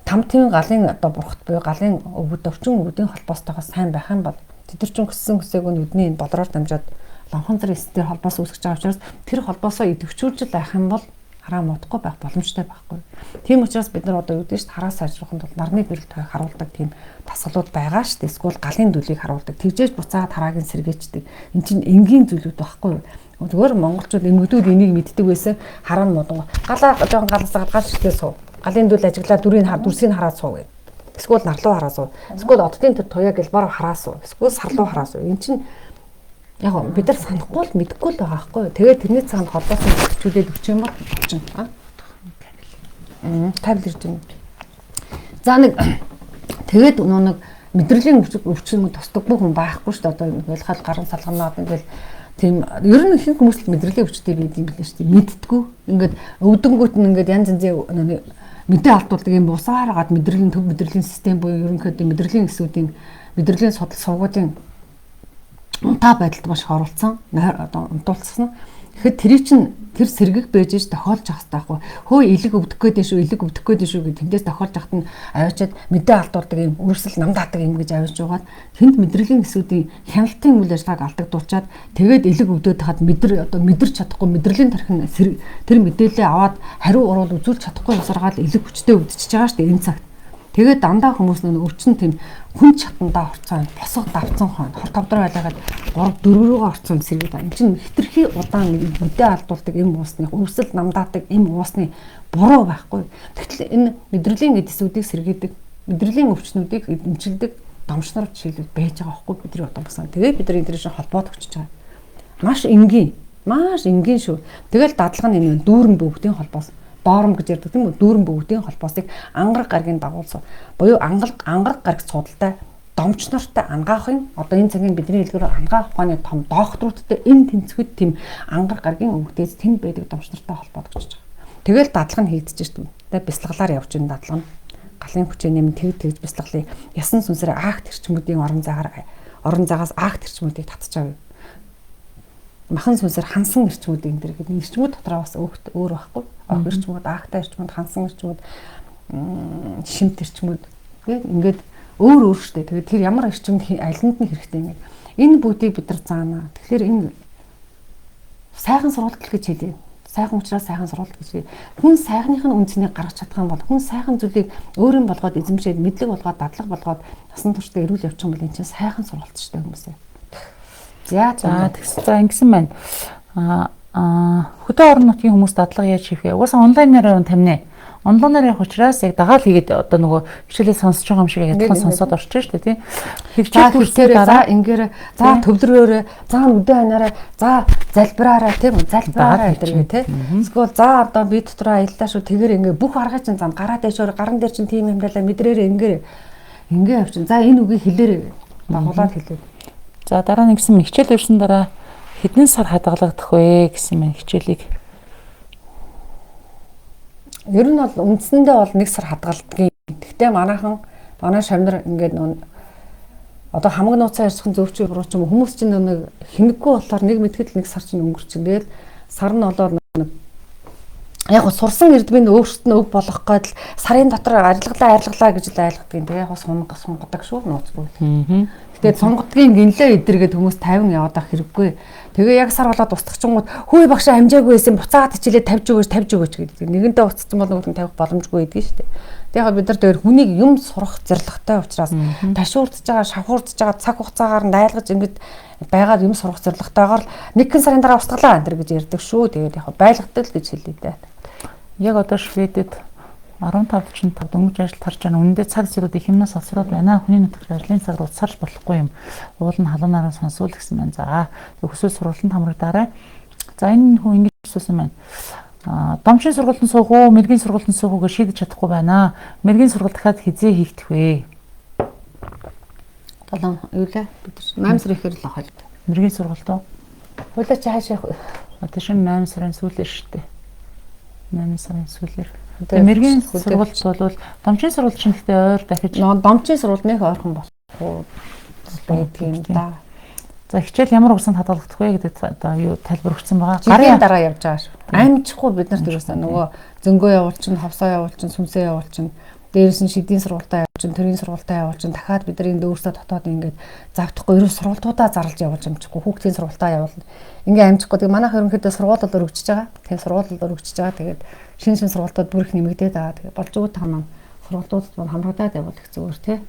тамтын галын одоо бурхт буюу галын өвөд өвчин өвдийн холбоостойгоо сайн байх юм бол тэд нар чинь өссөн өсөөг нь нүдний энэ болроор дамжаад лонхонцор эсдэр холбоос үүсгэж байгаа учраас тэр холбоосоо идэвхжүүлж байх юм бол хараа муудахгүй байх боломжтой байхгүй. Тийм учраас бид нар одоо юу гэдэг чинь хараа сайжруулахын тулд нарны гэрэл тойг харуулдаг тийм дасгалууд байгаа шүү дээ. Эсвэл галын дүлийг харуулдаг. Тэгжээж буцаад хараагийн сэргээчдэг. Эн чинь энгийн зүйлүүд байхгүй юу? Зүгээр монголчууд эмгэгдүүд энийг мэддэг байсан. Хараа нь муудан. Галаа жоохон галасаа гал шигтэй суу. Галын дүл ажиглаа дүрийг хар дүрсийг хараад суу гэх. Эсвэл нарлуу хараа суу. Эсвэл оддын тэр туяа гэлбар хараа суу. Эсвэл сарлуу хараа суу. Эн чинь яг бид нар санахгүй л мэдэхгүй л байгаа байхгүй юу. Тэгээд тэрний цаана холбоосон хөгжүүлээд өгч юм бол болчихно. Кабель ирж байна. За нэг тэгээд нэг мэдрэлийн өвчин тусдаггүй хүн байхгүй шүү дээ. Одоо ингээл гарын салганаад ингээл тийм ер нь ихэнх хүмүүс л мэдрэлийн өвчтэй байд юм билээ шүү дээ. Мэддэггүй. Ингээд өвдөнгүүт нь ингээд янз янзын мэдээ алдуулдаг юм усаар гад мэдрэлийн төв мэдрэлийн систем буюу ерөнхийдөө мэдрэлийн эсүүдийн мэдрэлийн судал сургуулийн унтаа байдалд маш их оролцсон, одоо унтуулсан. Тэгэхэд тэрий чинь тэр сэргэг байж ш тохиолж явах хэрэгтэй байхгүй. Хөө элэг өвдөх гээд шүү, элэг өвдөх гээд шүү гэж тэндээс тохиолж явахад нь аваачаад мэдээ алдуулдаг юм, өрсөл нам даадаг юм гэж авчиж угаад тэнд мэдрэлийн эсүүдийн хяналтын үйл ажиллагааг алдагдуулчаад тэгээд элэг өвдөд хахад мэдэр одоо мэдэрч чадахгүй мэдрэлийн тархин тэр мэдээлэлээ аваад хариу уруул үзүүлж чадахгүй усаргаал элэг хүчтэй өвдөж байгаа шүү дээ энэ цагт. Тэгээд дандаа хүмүүс нэг өвчин тийм хүн чатандаа орцсон, босго давцсан хон, хор тавдраа байлгаад 3 4 рүүгээ орцсон сэргээд. Энэ чинь хитрхи удаан мэдээ алдуулдаг эм уусны, өвсөл намдаадаг эм уусны буруу байхгүй. Тэгтэл энэ мэдрэлийн эдисүүдийг сэргээдэг, мэдрэлийн өвчнүүдийг эмчилдэг домшнор жишээлбэл байж байгаа байхгүй бидний одоо басан. Тэгээд бид нар энэ төрлийн холбоод өгчөж байгаа. Маш энгийн, маш энгийн шүү. Тэгэл дадлага нь энэ дүүрэн бүгдийн холбоос. Доорм гэж ярьдаг тийм үү? Дүүрэн бүгдийн холбоосыг ангараг гаргийн дагуулсан. Буюу ангараг гараг цуудалтай домч нартай ангаахын одоо энэ цагийн бидний хэлгээр ангаах ухааны том докторуудтай энэ тэнцвэд тийм ангараг гаргийн өвгдээс тэнд байдаг домч нартай холбоод өгч байгаа. Тэгэл дадлага нь хийгдэж штеп. Тэгээ бясалгалаар явж энэ дадлага нь галын хүчээ нэмэн тэг тэгж бясалгалыг ясан сүнсээр акт эрчмүүдийн орон заагаар орон заагаас акт эрчмүүдийг татж авъя. Махан сүнсээр хансан эрчмүүд энэ дэр гэдэг эрчмүүд дотроо бас өөр байхгүй. Ох эрчмүүд, аахтай эрчмүүд, хансан эрчмүүд, шимт эрчмүүд гэх ингээд өөр өөр штэ. Тэгээд тэр ямар эрчимд алинд нь хэрэгтэй ингээд энэ бүгдийг бид нар заана. Тэгэхээр энэ сайхан сургалт гэж хэлье. Сайхан учраас сайхан сургалт гэж хэлье. Хүн сайхных нь үндснийг гаргаж чадах юм бол хүн сайхан зүйлийг өөрийн болгоод эзэмшээд мэдлэг болгоод дадлага болгоод насан туршдаа эрүүл явчих юм бол энэ чинь сайхан сургалт штэ хүмүүсээ. За тэгсэн. За ингэсэн байна. Хөдөө орон нутгийн хүмүүс дадлага яаж хийх вэ? Угаасаа онлайнаар тамина. Онлайнаар явах учраас яг дагаал хийгээд одоо нөгөө хичээлээ сонсож байгаа юм шиг яг адилхан сонсоод орчих шүү дээ тий. Хичээл хүрсээр за ингээрэ за төвлөрөөрэй, за нүдэн ханаарай, за залбираарай тийм үү? Залбираарай гэдэг тий. Эсвэл за одоо би дотроо аяллаа шүү тэгэр ингээ бүх аргыг чинь зам гараа дэшөөр гаран дээр чинь тийм юмдалаа мэдрээрээ ингээрэ ингээ явчин. За энэ үгийг хэлээрэй дагуулад хэлээ. За дараа нь гэсэн хичээл өрсөн дараа хэдэн сар хадгалагдах вэ гэсэн мэн хичээлийг. Ер нь бол үндсэндээ бол 1 сар хадгалдгийг. Гэхдээ манайхан манай шавнар ингээд нөө одоо хамаг нууцаа ярьсан зөвчөө буруу ч юм уу хүмүүс чинь нэг хинэггүй болохоор нэг мэдхэд л 1 сар чинь өнгөрчин. Тэгэл сар нь болоод нэг яг гоо сурсан эрдмийн өөрсдөд нь өг болох гээд л сарын дотор арилгалаа гэж л айлгадаг. Тэгээ яг сунгадаг шүү нууцгүй. Тэгээд сунгадгийн гинлээ эдэргээд хүмүүс 50 яваад ах хэрэггүй. Тэгээ яг сар болоод устгачингууд хөөе багшаа амжаагүй байсан буцаад хичээлээ тавьж өгөөч гэдэг. Нэгэнтээ уцсан бол нөгөөд нь тавих боломжгүй байдгийг шүү дээ. Тэгээ яг бид нар дээр хүнийг юм сурах зорилготой учраас ташуурдж байгаа, шавхуурдж байгаа цаг хугацаагаар нь айлгаж ингэж байгаад юм сурах зорилготойгоор л нэгэн сарын дараа устгалаа энэ гэж ярьдаг шүү. Тэгээд яг байлгадаг л гэж хэлье дээ. Яг одоо Шведэд 15:45 дөнгөж ажил тарж байна. Үнэндээ цаг зэрүүд их юмнаас олсроод байна. Хүний нутагт ажлын цаг уцаарч болохгүй юм. Уул нь халуунаараа сонсвол гэсэн байна. За хүсвэл сургалтанд хамрагдаарай. За энэ хүн ингэж асуусан байна. Домчийн сургалтанд суух уу, мэргийн сургалтанд суух уу гэж шийдэж чадахгүй байна. Мэргийн сургалт дахиад хизээ хийгдэх вэ? 7 юу лээ? Бид 8 сар ихээр л охолд. Мэргийн сургалт уу? Хулаа чи хаашаа явах вэ? Одоо шинэ 8 сарын сүүлээр шүү дээ. 8 сарын сүүлээр. Тэгээ мэргийн сургалт бол домчийн сургалт чинь гэхдээ ойр дахиж домчийн сургалт нэх ойрхон болохгүй байдаг юм да. За хичээл ямар хугацаанд хадгалагдах вэ гэдэг одоо юу тайлбар өгсөн байгаа. Гарын дараа явж байгаа шүү. Амжихгүй бид нарт ерөөсөө нөгөө зөнгөө явуулчин, ховсоо явуулчин, сүнсээ явуулчин, дээрээс нь шидийн сургуультаа явуулчин, төрийн сургуультаа явуулчин, дахиад бид нар энд өөрсдөө дотоод ингээд завтахгүй ерөөс сургуулиудаа зарлж явуулж амжихгүй, хүүхдийн сургуультаа явуулна. Ингээ амжихгүй. Тэгээ манайх ерөнхийдөө сургууль бол өргөжж байгаа. Тэгээ сургууль бол өргөжж байгаа. Тэгээд шинэ шинэ сургуулиуд бүр их нэмэгдээд байгаа. Тэгээ болж байгаа та маань сургуулиудад маань хамрагдаад явуул их зүгээр тий.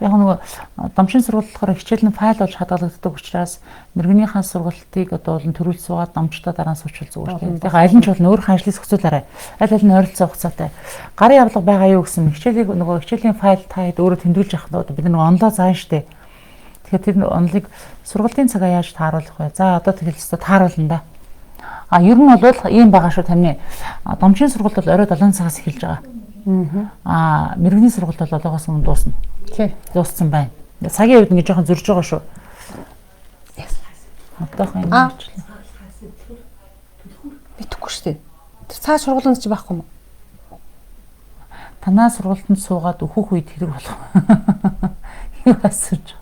Яг нөгөө домшин сургууль болохоор хичээл нь файл болж хадгалагддаг учраас мэрэгнийхээ сургалтыг одоо бол төрүүл суугаад домчтой дараа нь суучвал зүгээр тийм. Яг аль нь ч бол өөрийнхөө ажлыг зохицуулаарай. Аль аль нь ойролцоо хугацаатай. Гарын авлага байгаа юу гэсэн хичээлийг нөгөө хичээлийн файл та хэд өөрөө тэмдэглэж авах бид нөгөө онлоо заана штэ. Тэгэхээр тэр онлыг сургалтын цагаа яаж тааруулах вэ? За одоо тэгэл өстө тааруулна да. А ер нь бол ийм байгаа шүү тамны. Домшин сургалт бол орой 7 цагаас эхэлж байгаа. Аа мэрэгний сургалт бол 7-оос өмнө дуусна. Тий. Дууссан байна. Цагийн хувьд ингэ жоохон зөрж байгаа шүү. Одоохын юм ярьчлаа. Мэдэхгүй шүү дээ. Тэр цааш сургуулинд чи байхгүй юм уу? Танаа сургалтанд суугаад өөхөх үед хэрэг болох. Юу асууж.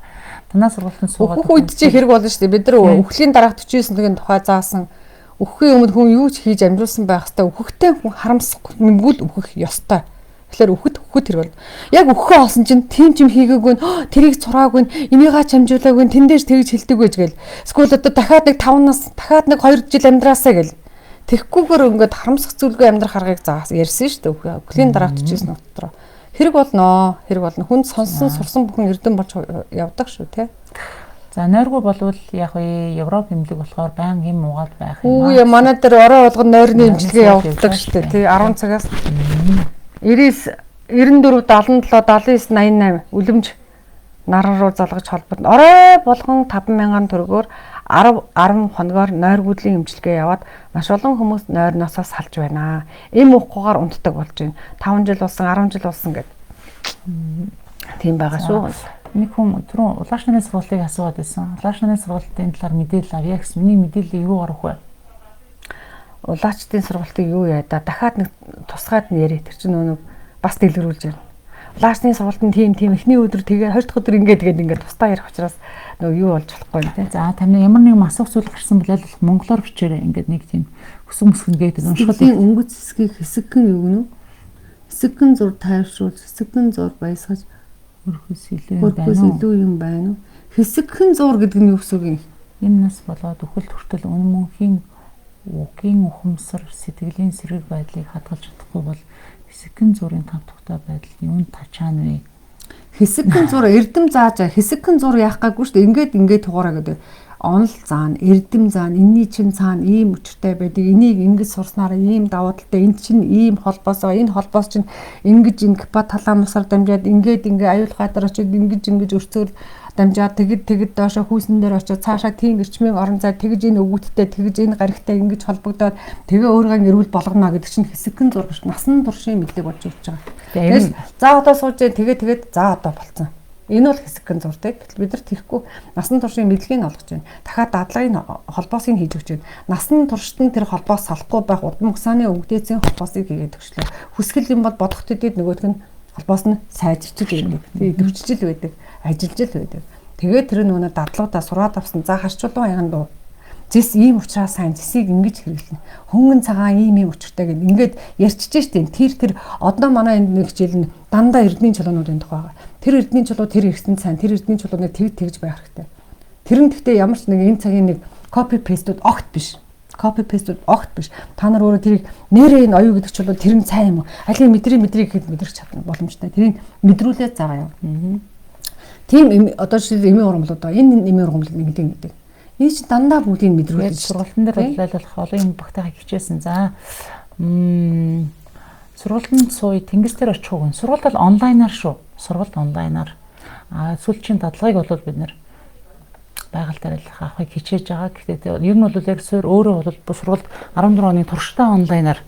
Танаа сургалтанд суугаад өөхөх үед чи хэрэг болно шүү дээ. Бид нар өхлийн дараах 49 өдрийн тухай заасан. Өөххийн өмнө хүн юу ч хийж амжуулсан байх хэвээр өөхөхтэй хүн харамсахгүй нэмгүүл өөхөх ёстой. Тэгэхээр өөхөд хэрэг болно. Яг өөхөө олсон чинь тийм ч юм хийгээгүй нь тэрийг сураагүй нь энийгээ ч амжуулаагүй нь тэн дээрс тэгж хэлдэггүй ч гээл. Эсвэл одоо дахиад нэг 5 нас дахиад нэг 2 жил амьдраасаа гэл. Тэгхгүйгээр ингээд харамсах зүйлгүй амьдрах аргыг заас ярьсан шүү дээ. Өхлийн дараах 49 дотор. Хэрэг болно. Хэрэг болно. Хүн сонссон сурсан бүхэн эрдэм болж явдаг шүү те. За нойргүй болвол яг вэ Европ эмнэлэг болохоор баян юм уугаад байх юм. Үгүй манай дээр орой болгон нойрны эмчилгээ явуулдаг шүү дээ. Тий 10 цагаас 99 94 77 79 88 үлэмж наран руу залгаж холбогдно. Орой болгон 5000 төгрөгөөр 10 10 хоногоор нойргүйдлийн эмчилгээ яваад маш олон хүмүүс нойрноосоо салж байна. Эм уухгүйгээр унтдаг болж байна. 5 жил болсон, 10 жил болсон гэд. Тийм байгаа шүү. Нэг хүн түрүүн улаач нарын сургалтыг асууад байсан. Улаач нарын сургалтын талаар мэдээлэл авъя гэсэн. Миний мэдээллийг юу гарах вэ? Улаачдын сургалтыг юу яа да? Дахиад нэг тусгаад нь яриа. Тэр чинь нөгөө бас дэлгэрүүлж байна. Улаачны сургалт нь тийм эхний өдөр тэгээ хоёр дахь өдөр ингээд тэгээд ингээд тусдаа ярих учраас нөгөө юу болж болохгүй юм те. За таны ямар нэгэн асуух зүйл гарсан бол аль болох монголоор бичээрэй. Ингээд нэг тийм хөсөн мөсгөн гээд уншихад өнгөц хэсгийг хэсэгхэн юу гэнэ? Хэсэгхэн зур тайвшруулж, хэсэгхэн зур баясгаж өрхөөс илүү юм байна уу? Илүү юм байна уу? Хэсэгхэн зур гэдэг нь юу гэсэн үг юм? Энэ нас болоод үхэлт хүртэл үнэн мөнхийн угийн ухамсар сэтгэлийн сэрэг байдлыг хадгалж чадахгүй бол хэсэгхэн зургийн тав тухтай байдал юунд тачаана вэ? Хэсэгхэн зур эрдэм зааж хэсэгхэн зур яах гаагүй шүү дээ. Ингээд ингээд тугаараа гэдэг. Онол заана, эрдэм заана, энэний чин цаана ийм учиртай байдаг. Энийг ингэж сурснараа ийм давуу талтай, энд чинь ийм холбоос байгаа. Энэ холбоос чинь ингэж ингэ гипоталамусаар дамжаад ингээд ингээ аюулгүй газар очиод ингэж ингэж өрцөөр дамжаад тэгэд тэгэд доошо хүүсэн дээр очиод цаашаа тийм эрчмийн орон зай тэгж энэ өгүүлттэй тэгж энэ гаригтай ингэж холбогдоод тэгээ өөрийгөө эрүүл болгоно гэдэг чинь хэсэгхэн зур биш насан туршийн мэдлэг болж ирж байгаа. Тэгэл за одоо сууж тэгээ тэгээд за одоо болцсон. Энэ бол хэсэгхэн зур те. Гэтэл бид нар тийхгүй насан туршийн мэдлэгийг олгож байна. Дахиад дадлагын холбоосыг хийж өгч байна. Насан туршид нь тэр холбоос салахгүй байх удам угсааны өвгдээцийн холбоосыг хийгээд өгчлээ. Хүсгэл юм бол бодох төдийд нөгөөх нь холбоос нь сайжирч л байдаг. Тий төвчжил байдаг, ажиллаж л байдаг. Тэгээд тэр нөгөө дадлуудаа сураад авсан. За харчулуун аян дуу. Зэс ийм учраас сайн зэсийг ингэж хэрэглэнэ. Хөнгөн цагаан ийм ийм учиртай гэд ингээд ярьчихж штеп. Тэр одоо манай энд нэг хичээл нь дандаа эрдмийн чулуунуудын тухай байгаа. Тэр эрдмийн чулуу тэр эргэсэн сайн, тэр эрдмийн чулууныг тэг тэгж байх хэрэгтэй. Тэр нь гэхдээ ямар ч нэг энэ цагийн нэг копи пейстүүд огт биш. Копи пейстүүд огт биш. Та нар өөрөө тэрийг нэрээ энэ оюу гэдэг чулуу тэр нь сайн юм уу? Алин мэдрий мэдрий гэхэд мэдрэх чадна боломжтой. Тэрийг мэдрүүлээд заагаа яв. Тийм одоо жишээл эмийн ургамлууд байгаа. Энэ эмийн ургамлууд ингэдэг гэдэг. Энэ чинь дандаа бүгдийг мэдрүүлж сургалтын дээр болох олон юм багтайхаа хичээсэн. За сургалтанд сууя тэнгис дээр очих уу? Сургалт бол онлайнаар шүү. Сургалт онлайнаар. А сүүлчийн дадлагыг бол бид нэр байгаль дээр авахыг хичээж байгаа. Гэхдээ ер нь бол яг суур өөрөө бол сургалт 14 оны туршдаа онлайнаар.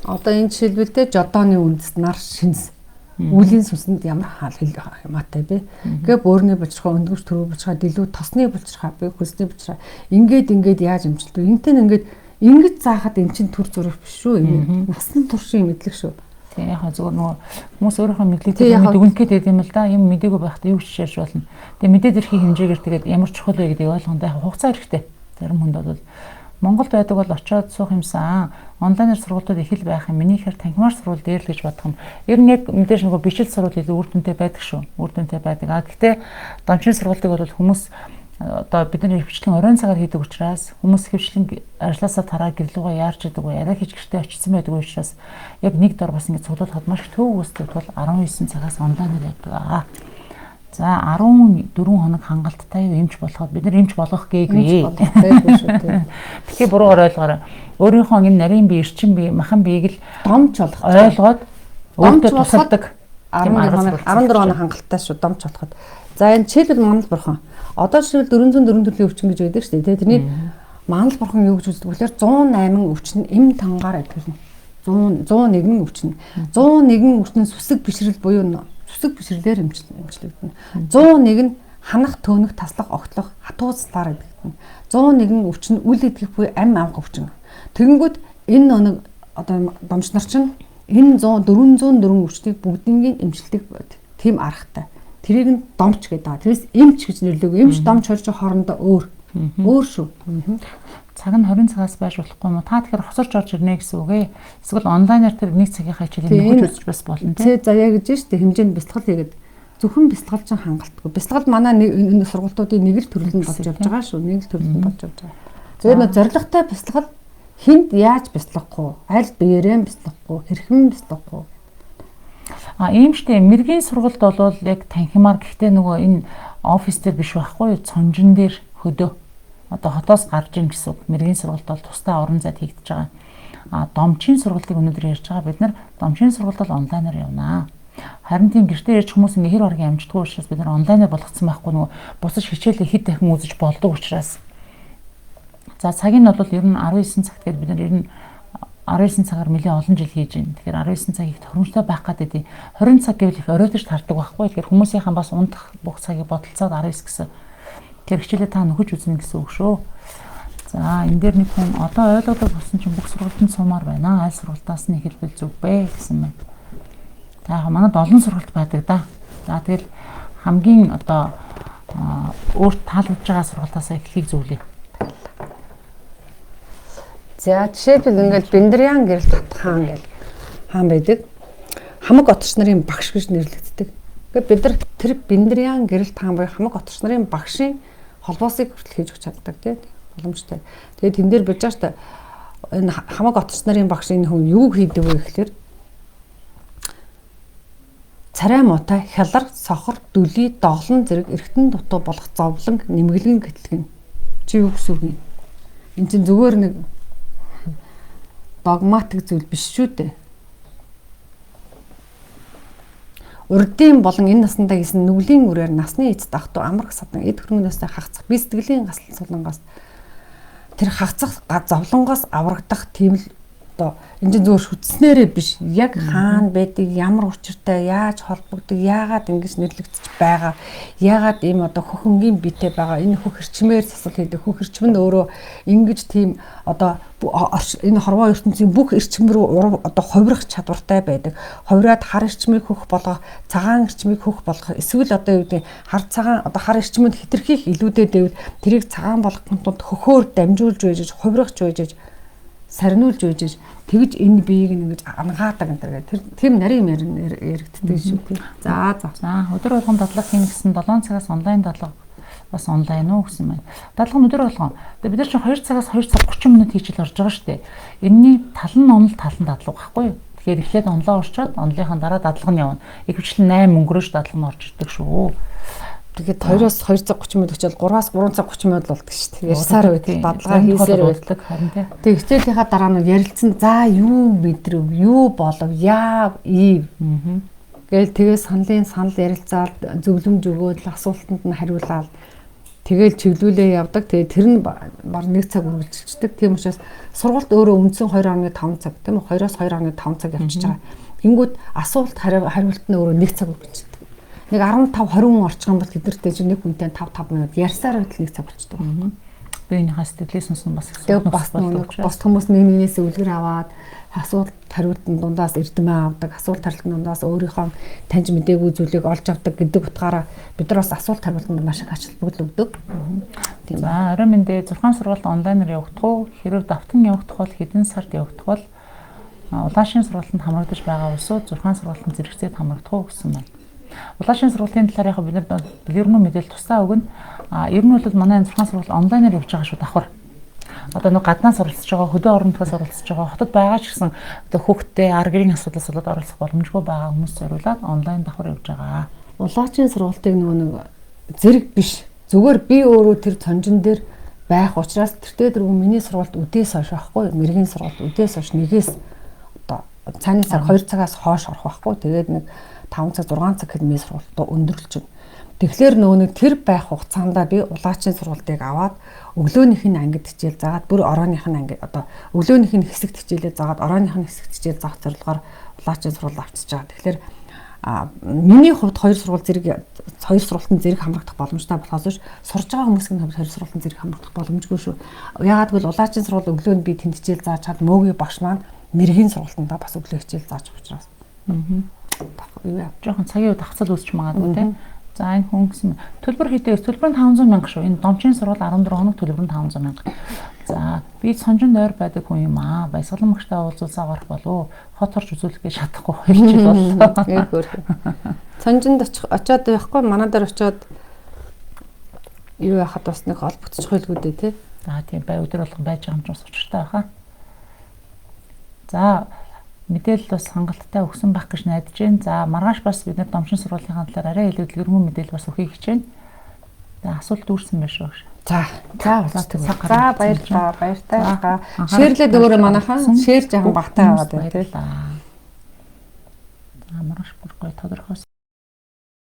Одоо энэ жишээлбэл те жодооны үндэс нар шинс үлийн сүнсэнд ямар хамаатай бэ? Гэ бөөрний булчирхай, өндгөж төрөө булчирхай, дэлүү тосны булчирхай, бэ хөлсний булчирхай. Ингээд ингээд яаж амжилт вэ? Энтэн ингээд ингэж заахад эн чинь төр зураг биш шүү. Энэ насан туршийн мэдлэг шүү. Тийм яг зүгээр нөгөө хүмүүс өөрийнхөө мэдлэгтэй юм дүгнэх гээд байд юм л да. Юм мдээгүй байхдаа юу ч ярьж болно. Тэгээ мэдээд ирэхийг хэмжээгээр тэгээд ямар чухал вэ гэдгийг ойлгондоо яг хугацаа хэрэгтэй. Зарим хүнд бол Монголд байдаг бол очиод суух юмсан. Онлайнаар сургалтууд их л байх юм. Миний ихэр танхимаар сурвал дээр л гэж бодох юм. Ер нь яг мэдээж нөгөө бичил сурвал илүү үр дүнтэй байдаг шүү. Үр дүнтэй байдаг. А гэхдээ домчин сургалтыг бол хүмүүс одоо бидний хвчлэн оройн цагаар хийдэг учраас хүмүүс хвчлэн ажилласаа тараа гэрлүүгээ яарч идэг үү, арай хийж гэртээ очсон байдаг учраас яг нэг дор бас ингэ цуглуулахад маш их төв үүсдэг тул 19 цагаас онлайнаар явдаг. За 14 хоног хангалттай юу эмч болоход бид нар эмч болгох гээгүй. Шүү дээ. Тэгэхээр буруугаар ойлгоорой. Өөрийнхөө энэ нарийн бие, эрчим бие, махан биеийг л домч болох ойлгоод өөртөө тусалдаг. 11 хоног 14 хоног хангалттай шүү домч болоход. За энэ жишээлбэл Манал бурхан. Одоо жишээлбэл 404 төрлийн өвчин гэж байдаг шүү дээ. Тэрний Манал бурхан юу гэж үздэг вэ гэхээр 108 өвчин эм тангаар адилна. 101 өвчин. 101 өвчин сүсэг бишрэл буюу сүсэг бишрлээр эмчлэгдэнэ. 101 нь ханах, төөнөх, таслах, огтлох, хатууцлаар эдгэгдэнэ. 101 өвчин үл идэхэх буюу ам авах өвчин. Тэгэнгүүт энэ нэг одоо домч нар чинь энэ 404 өвчнийг бүгднийг эмчилдэг тийм аргатай. Тэрийг нь домч гэдэг байгаа. Тэрээс эмч гэж нэрлэв. Эмч домч хоёр чинь хоорондоо өөр. Өөр шүү. Цаг нь 20 цагаас байж болохгүй юм уу? Та тэгэхээр хоцорч орж ирнэ гэсэн үг ээ. Эсвэл онлайнаар тэр нэг цагийнхаа хичээлийг нөхөж үзэж бас болно тийм. За яг гэж шүү дээ. Хэмжээнд бясалгал хийгээд зөвхөн бясалгал чинь хангалтгүй. Бясалгал манай энэ сургалтуудын нэг л төрөл нь болж явж байгаа шүү. Нэг л төрөл нь болж явж байгаа. Тэгээд нөө зоригтой бясалгал хүнд яаж бясалгахгүй, аль биеэрээ бясалгахгүй, хэрхэн бясалгахгүй. А ийм штэ мэргийн сургалт бол яг танхимаар гэхдээ нөгөө энэ офис дээр биш байхгүй юу? Цонжин дээр хөдөө. Одоо хотоос гарч ийн гэсэн үг. Мэргийн сургалт бол тусдаа орон зайд хийгдэж байгаа. А домчийн сургалтыг өнөөдөр ярьж байгаа. Бид нар домчийн сургалт бол онлайнаар явнаа. Харин тийм гэртээ ярьж хүмүүс ингээ хэр оргийн амждаггүй учраас бид нар онлайнаар болгоцсон байхгүй нөгөө бусад хичээлээ хэд дахин үзэж болдог учраас. За цагийн нь бол ер нь 19 цагт гээд бид нар ер нь 19 цагаар нэлээд олон жил хийж байна. Тэгэхээр 19 цаг их тохиромжтой байх гэдэг. 20 цаг гэвэл их оройтож тардаг байхгүй. Тэгэхээр хүмүүсийнхаа бас унтах бүх цагийг бодолцоод 19 гэсэн. Тэгэхээр хичээлээ та нөхөж үзнэ гэсэн үг шүү. За энэ дээр нэг хүн одоо ойлгодог болсон чинь бүх сургалтанд суумаар байна. Аль сургалтаас нь эхэлбэл зүг бэ гэсэн байна. За яг манад олон сургалт байдаг да. За тэгэл хамгийн одоо өөрт таалагдж байгаа сургалтаасаа эхлэхийг зөвлөе. За жишээлбэл ингээл Биндрян гэрэл татхан гэл хаан байдаг. Хамаг отч нарын багш гэж нэрлэгддэг. Ингээд бид нар тэр Биндрян гэрэл таан буюу хамаг отч нарын багшийн холбоосыг хүртэл хийж өгч чаддаг тийм боломжтой. Тэгээд тэн дээр бид жааш энэ хамаг отч нарын багш энэ хүн юу хийдэг вэ гэхээр царай муутай хялар, сохор, дүлий, доглон зэрэг эргэтэн дутуу болох зовлон, нэмгэлгэн гэтлгэн. Чи юу гэсэн үг юм? Энд чинь зүгээр нэг догматик зүйл биш шүү дээ. Урдын болон энэ насандаа хийсэн нүглийн үрээр насны эцэст ах トゥ амрах садан эд хөрөнгнөөсөө хагцах би сэтгэлийн гасал сулангаас тэр хагцах зовлонгоос аврагдах тийм л одоо энэ чинь зөвхөн шүтснээрээ биш яг хаана байдаг, ямар учиртай, яаж холбогддог, яагаад ингэж нэрлэгдэж байгаа, яагаад ийм одоо хөхөнгийн биетэй байгаа, энэ хөх эрчмээр засал хийдэг, хөх эрчим нь өөрөө ингэж тийм одоо энэ хорвоо ертөнцийн бүх эрчим рүү одоо хувирах чадвартай байдаг. Хувираад хар эрчмийг хөх болгох, цагаан эрчмийг хөх болгох, эсвэл одоо юу гэдэг хар цагаан одоо хар эрчмэнд хэтэрхийх илүүдэд байвал тэрийг цагаан болгохын тулд хөхөөр дамжуулж байж, хувирахч байж, сарниулж байж тэгж энэ биеийг ингэж ангаадаг энэ төр. Тэр тийм нарийн юм яригддаг шүү дээ. За за. За өдөр болгон дадлага хийнэ гэсэн 7 цагаас онлайн дадлага бас онлайн уу гэсэн байна. Дадлага нь өдөр болгон. Тэгээ бид нар чинь 2 цагаас 2 цаг 30 минут хийжил орж байгаа шүү дээ. Энийний тал нь онол тал нь дадлага байхгүй юу? Тэгэхээр эхлээд онлоо орчоод онлынхаа дараа дадлага нь явна. Ихэвчлэн 8 өнгөрөөж дадлага нь орж ирдэг шүү. Тэгээд 2-оос 2 цаг 30 минут очиад 3-аас 3 цаг 30 минут болдог шүү дээ. Ярьсаар байдаг, дадлага хийсээр байдаг харин тий. Тэгээд хичээлийнхаа дараа нь ярилцсан за юу мэдрэв, юу болов, яав, ив. Гээл тэгээ саналын санал ярилцаад зөвлөмж өгөөд асуултанд нь хариулаад тэгэл чиглүүлээ явдаг. Тэгээд тэр нь бар 1 цаг үргэлжилдэг. Тийм учраас сургалт өөрөө үндсэн 2.5 цаг тийм үү? 2-оос 2.5 цаг явчихж байгаа. Тэнгүүд асуулт хариулт нь өөрөө 1 цаг үргэлжилдэг. Нэг 15 20 хүн орчих юм бол тэднэртэй чинь нэг хүнтэй 5 5 минут ярьсаар байтал 1 цаг болчдөг. Биеийнхаа сэтгэлийг сонсон бас их Тэгээ бас нэг бус хүмүүс нэг нэгнээс үлгэр аваад асуулт хариултын дундаас эрдэмээ авдаг, асуулт хариултын дундаас өөрийнхөө таньж мдээгүй зүйлийг олж авдаг гэдэг утгаараа бид нар бас асуулт хариултанд маш их ач холбогдол өгдөг. Тийм. За, орой мэндэ 6 сургалт онлайнаар явагдах уу? Хэрвээ давтан явагдах бол хэдэн сард явагдах бол улаашийн сургалтанд хамрагдаж байгаа улсууд 6 сургалтанд зэрэгцээд хамрагдах уу гэсэн байна. Улаашийн сургалтын талаар яг бид нар дэлгэрэнгүй мэдээлэл тусдаа өгнө. А ер нь бол манай энэ 6 сургалт онлайнаар явж байгаа шүү давхар. Одоо нэг гаднаас суралцж байгаа, хөдөө орон нутгаас суралцж байгаа, хотод байгаа ч гэсэн одоо хүүхдтэй ар гэрийн асуудлаас болоод оролцох боломжгүй байгаа хүмүүс зориулаад онлайн давхар явж байгаа. Улаачийн сургалтыг нөгөө нэг зэрэг биш. Зүгээр би өөрөө тэр цонжин дээр байх учраас тэртээ дөрвөн миний сургалт үдээс хойш байхгүй, мэргийн сургалт үдээс хойш нэгээс одоо цааны цаг 2 цагаас хойш орох байхгүй. Тэгээд нэг 5 цаг 6 цаг гэхэд миний сургалт өндөрлөж байна. Тэгэхээр нөгөө нэг тэр байх хугацаанд би улаачийн сургалтыг аваад өглөөнийх нь ангид хичээл заагаад бүр оройных нь анги одоо өглөөнийх нь хэсэгт хичээлээ заагаад оройных нь хэсэгт хичээл заах зорилгоор улаачийн сургалт авчиж байгаа. Тэгэхээр миний хувьд хоёр сургууль зэрэг хоёр сургалтын зэрэг хамрагдах боломжтой болохоос биш сурж байгаа хүмүүсийн хувьд хоёр сургалтын зэрэг хамрагдах боломжгүй шүү. Яагаад гэвэл улаачийн сургууль өглөө нь би тэнд хичээл зааж чад мөөгийн багш маань мэргийн сургалтандаа бас өглөө хичээл зааж учраас. Юу яа. Жохон цагийн үед хавцал үүсч магадгүй те. За энэ хүн гэсэн төлбөр хэдээ төлбөр нь 500 мянга шүү. Энэ домчийн сургууль 14 хоног төлбөр нь 500 мянга. За би цонжинд ойр байдаг хүн юм аа. Баясгалан багштай уулзуулсаа гарах болов. Хот орж үзүүлэх гэж чадахгүй 2 жил боллоо. Цонжинд очиод байхгүй манай дээр очиод юу яхад бас нэг холбогдчих байлгүй дээ тий. За тийм бай өдөр болгон байж байгаа юм ч бас учиртай байхаа. За мэдээлэл бас хангалттай өгсөн байх гэж найдаж байна. За маргааш бас бид нар домшин сургуулийн талаар арай илүү дэлгэрэнгүй мэдээлэл бас өгөхийг хичээнэ. За асуулт үүрсэн байх шүү. За за баярлалаа. Баяртай. Шеэрлээд өгөөрэй манайхан. Шеэр жаахан багтаа яваад байна тий. За маргааш бүр гоё тодорхой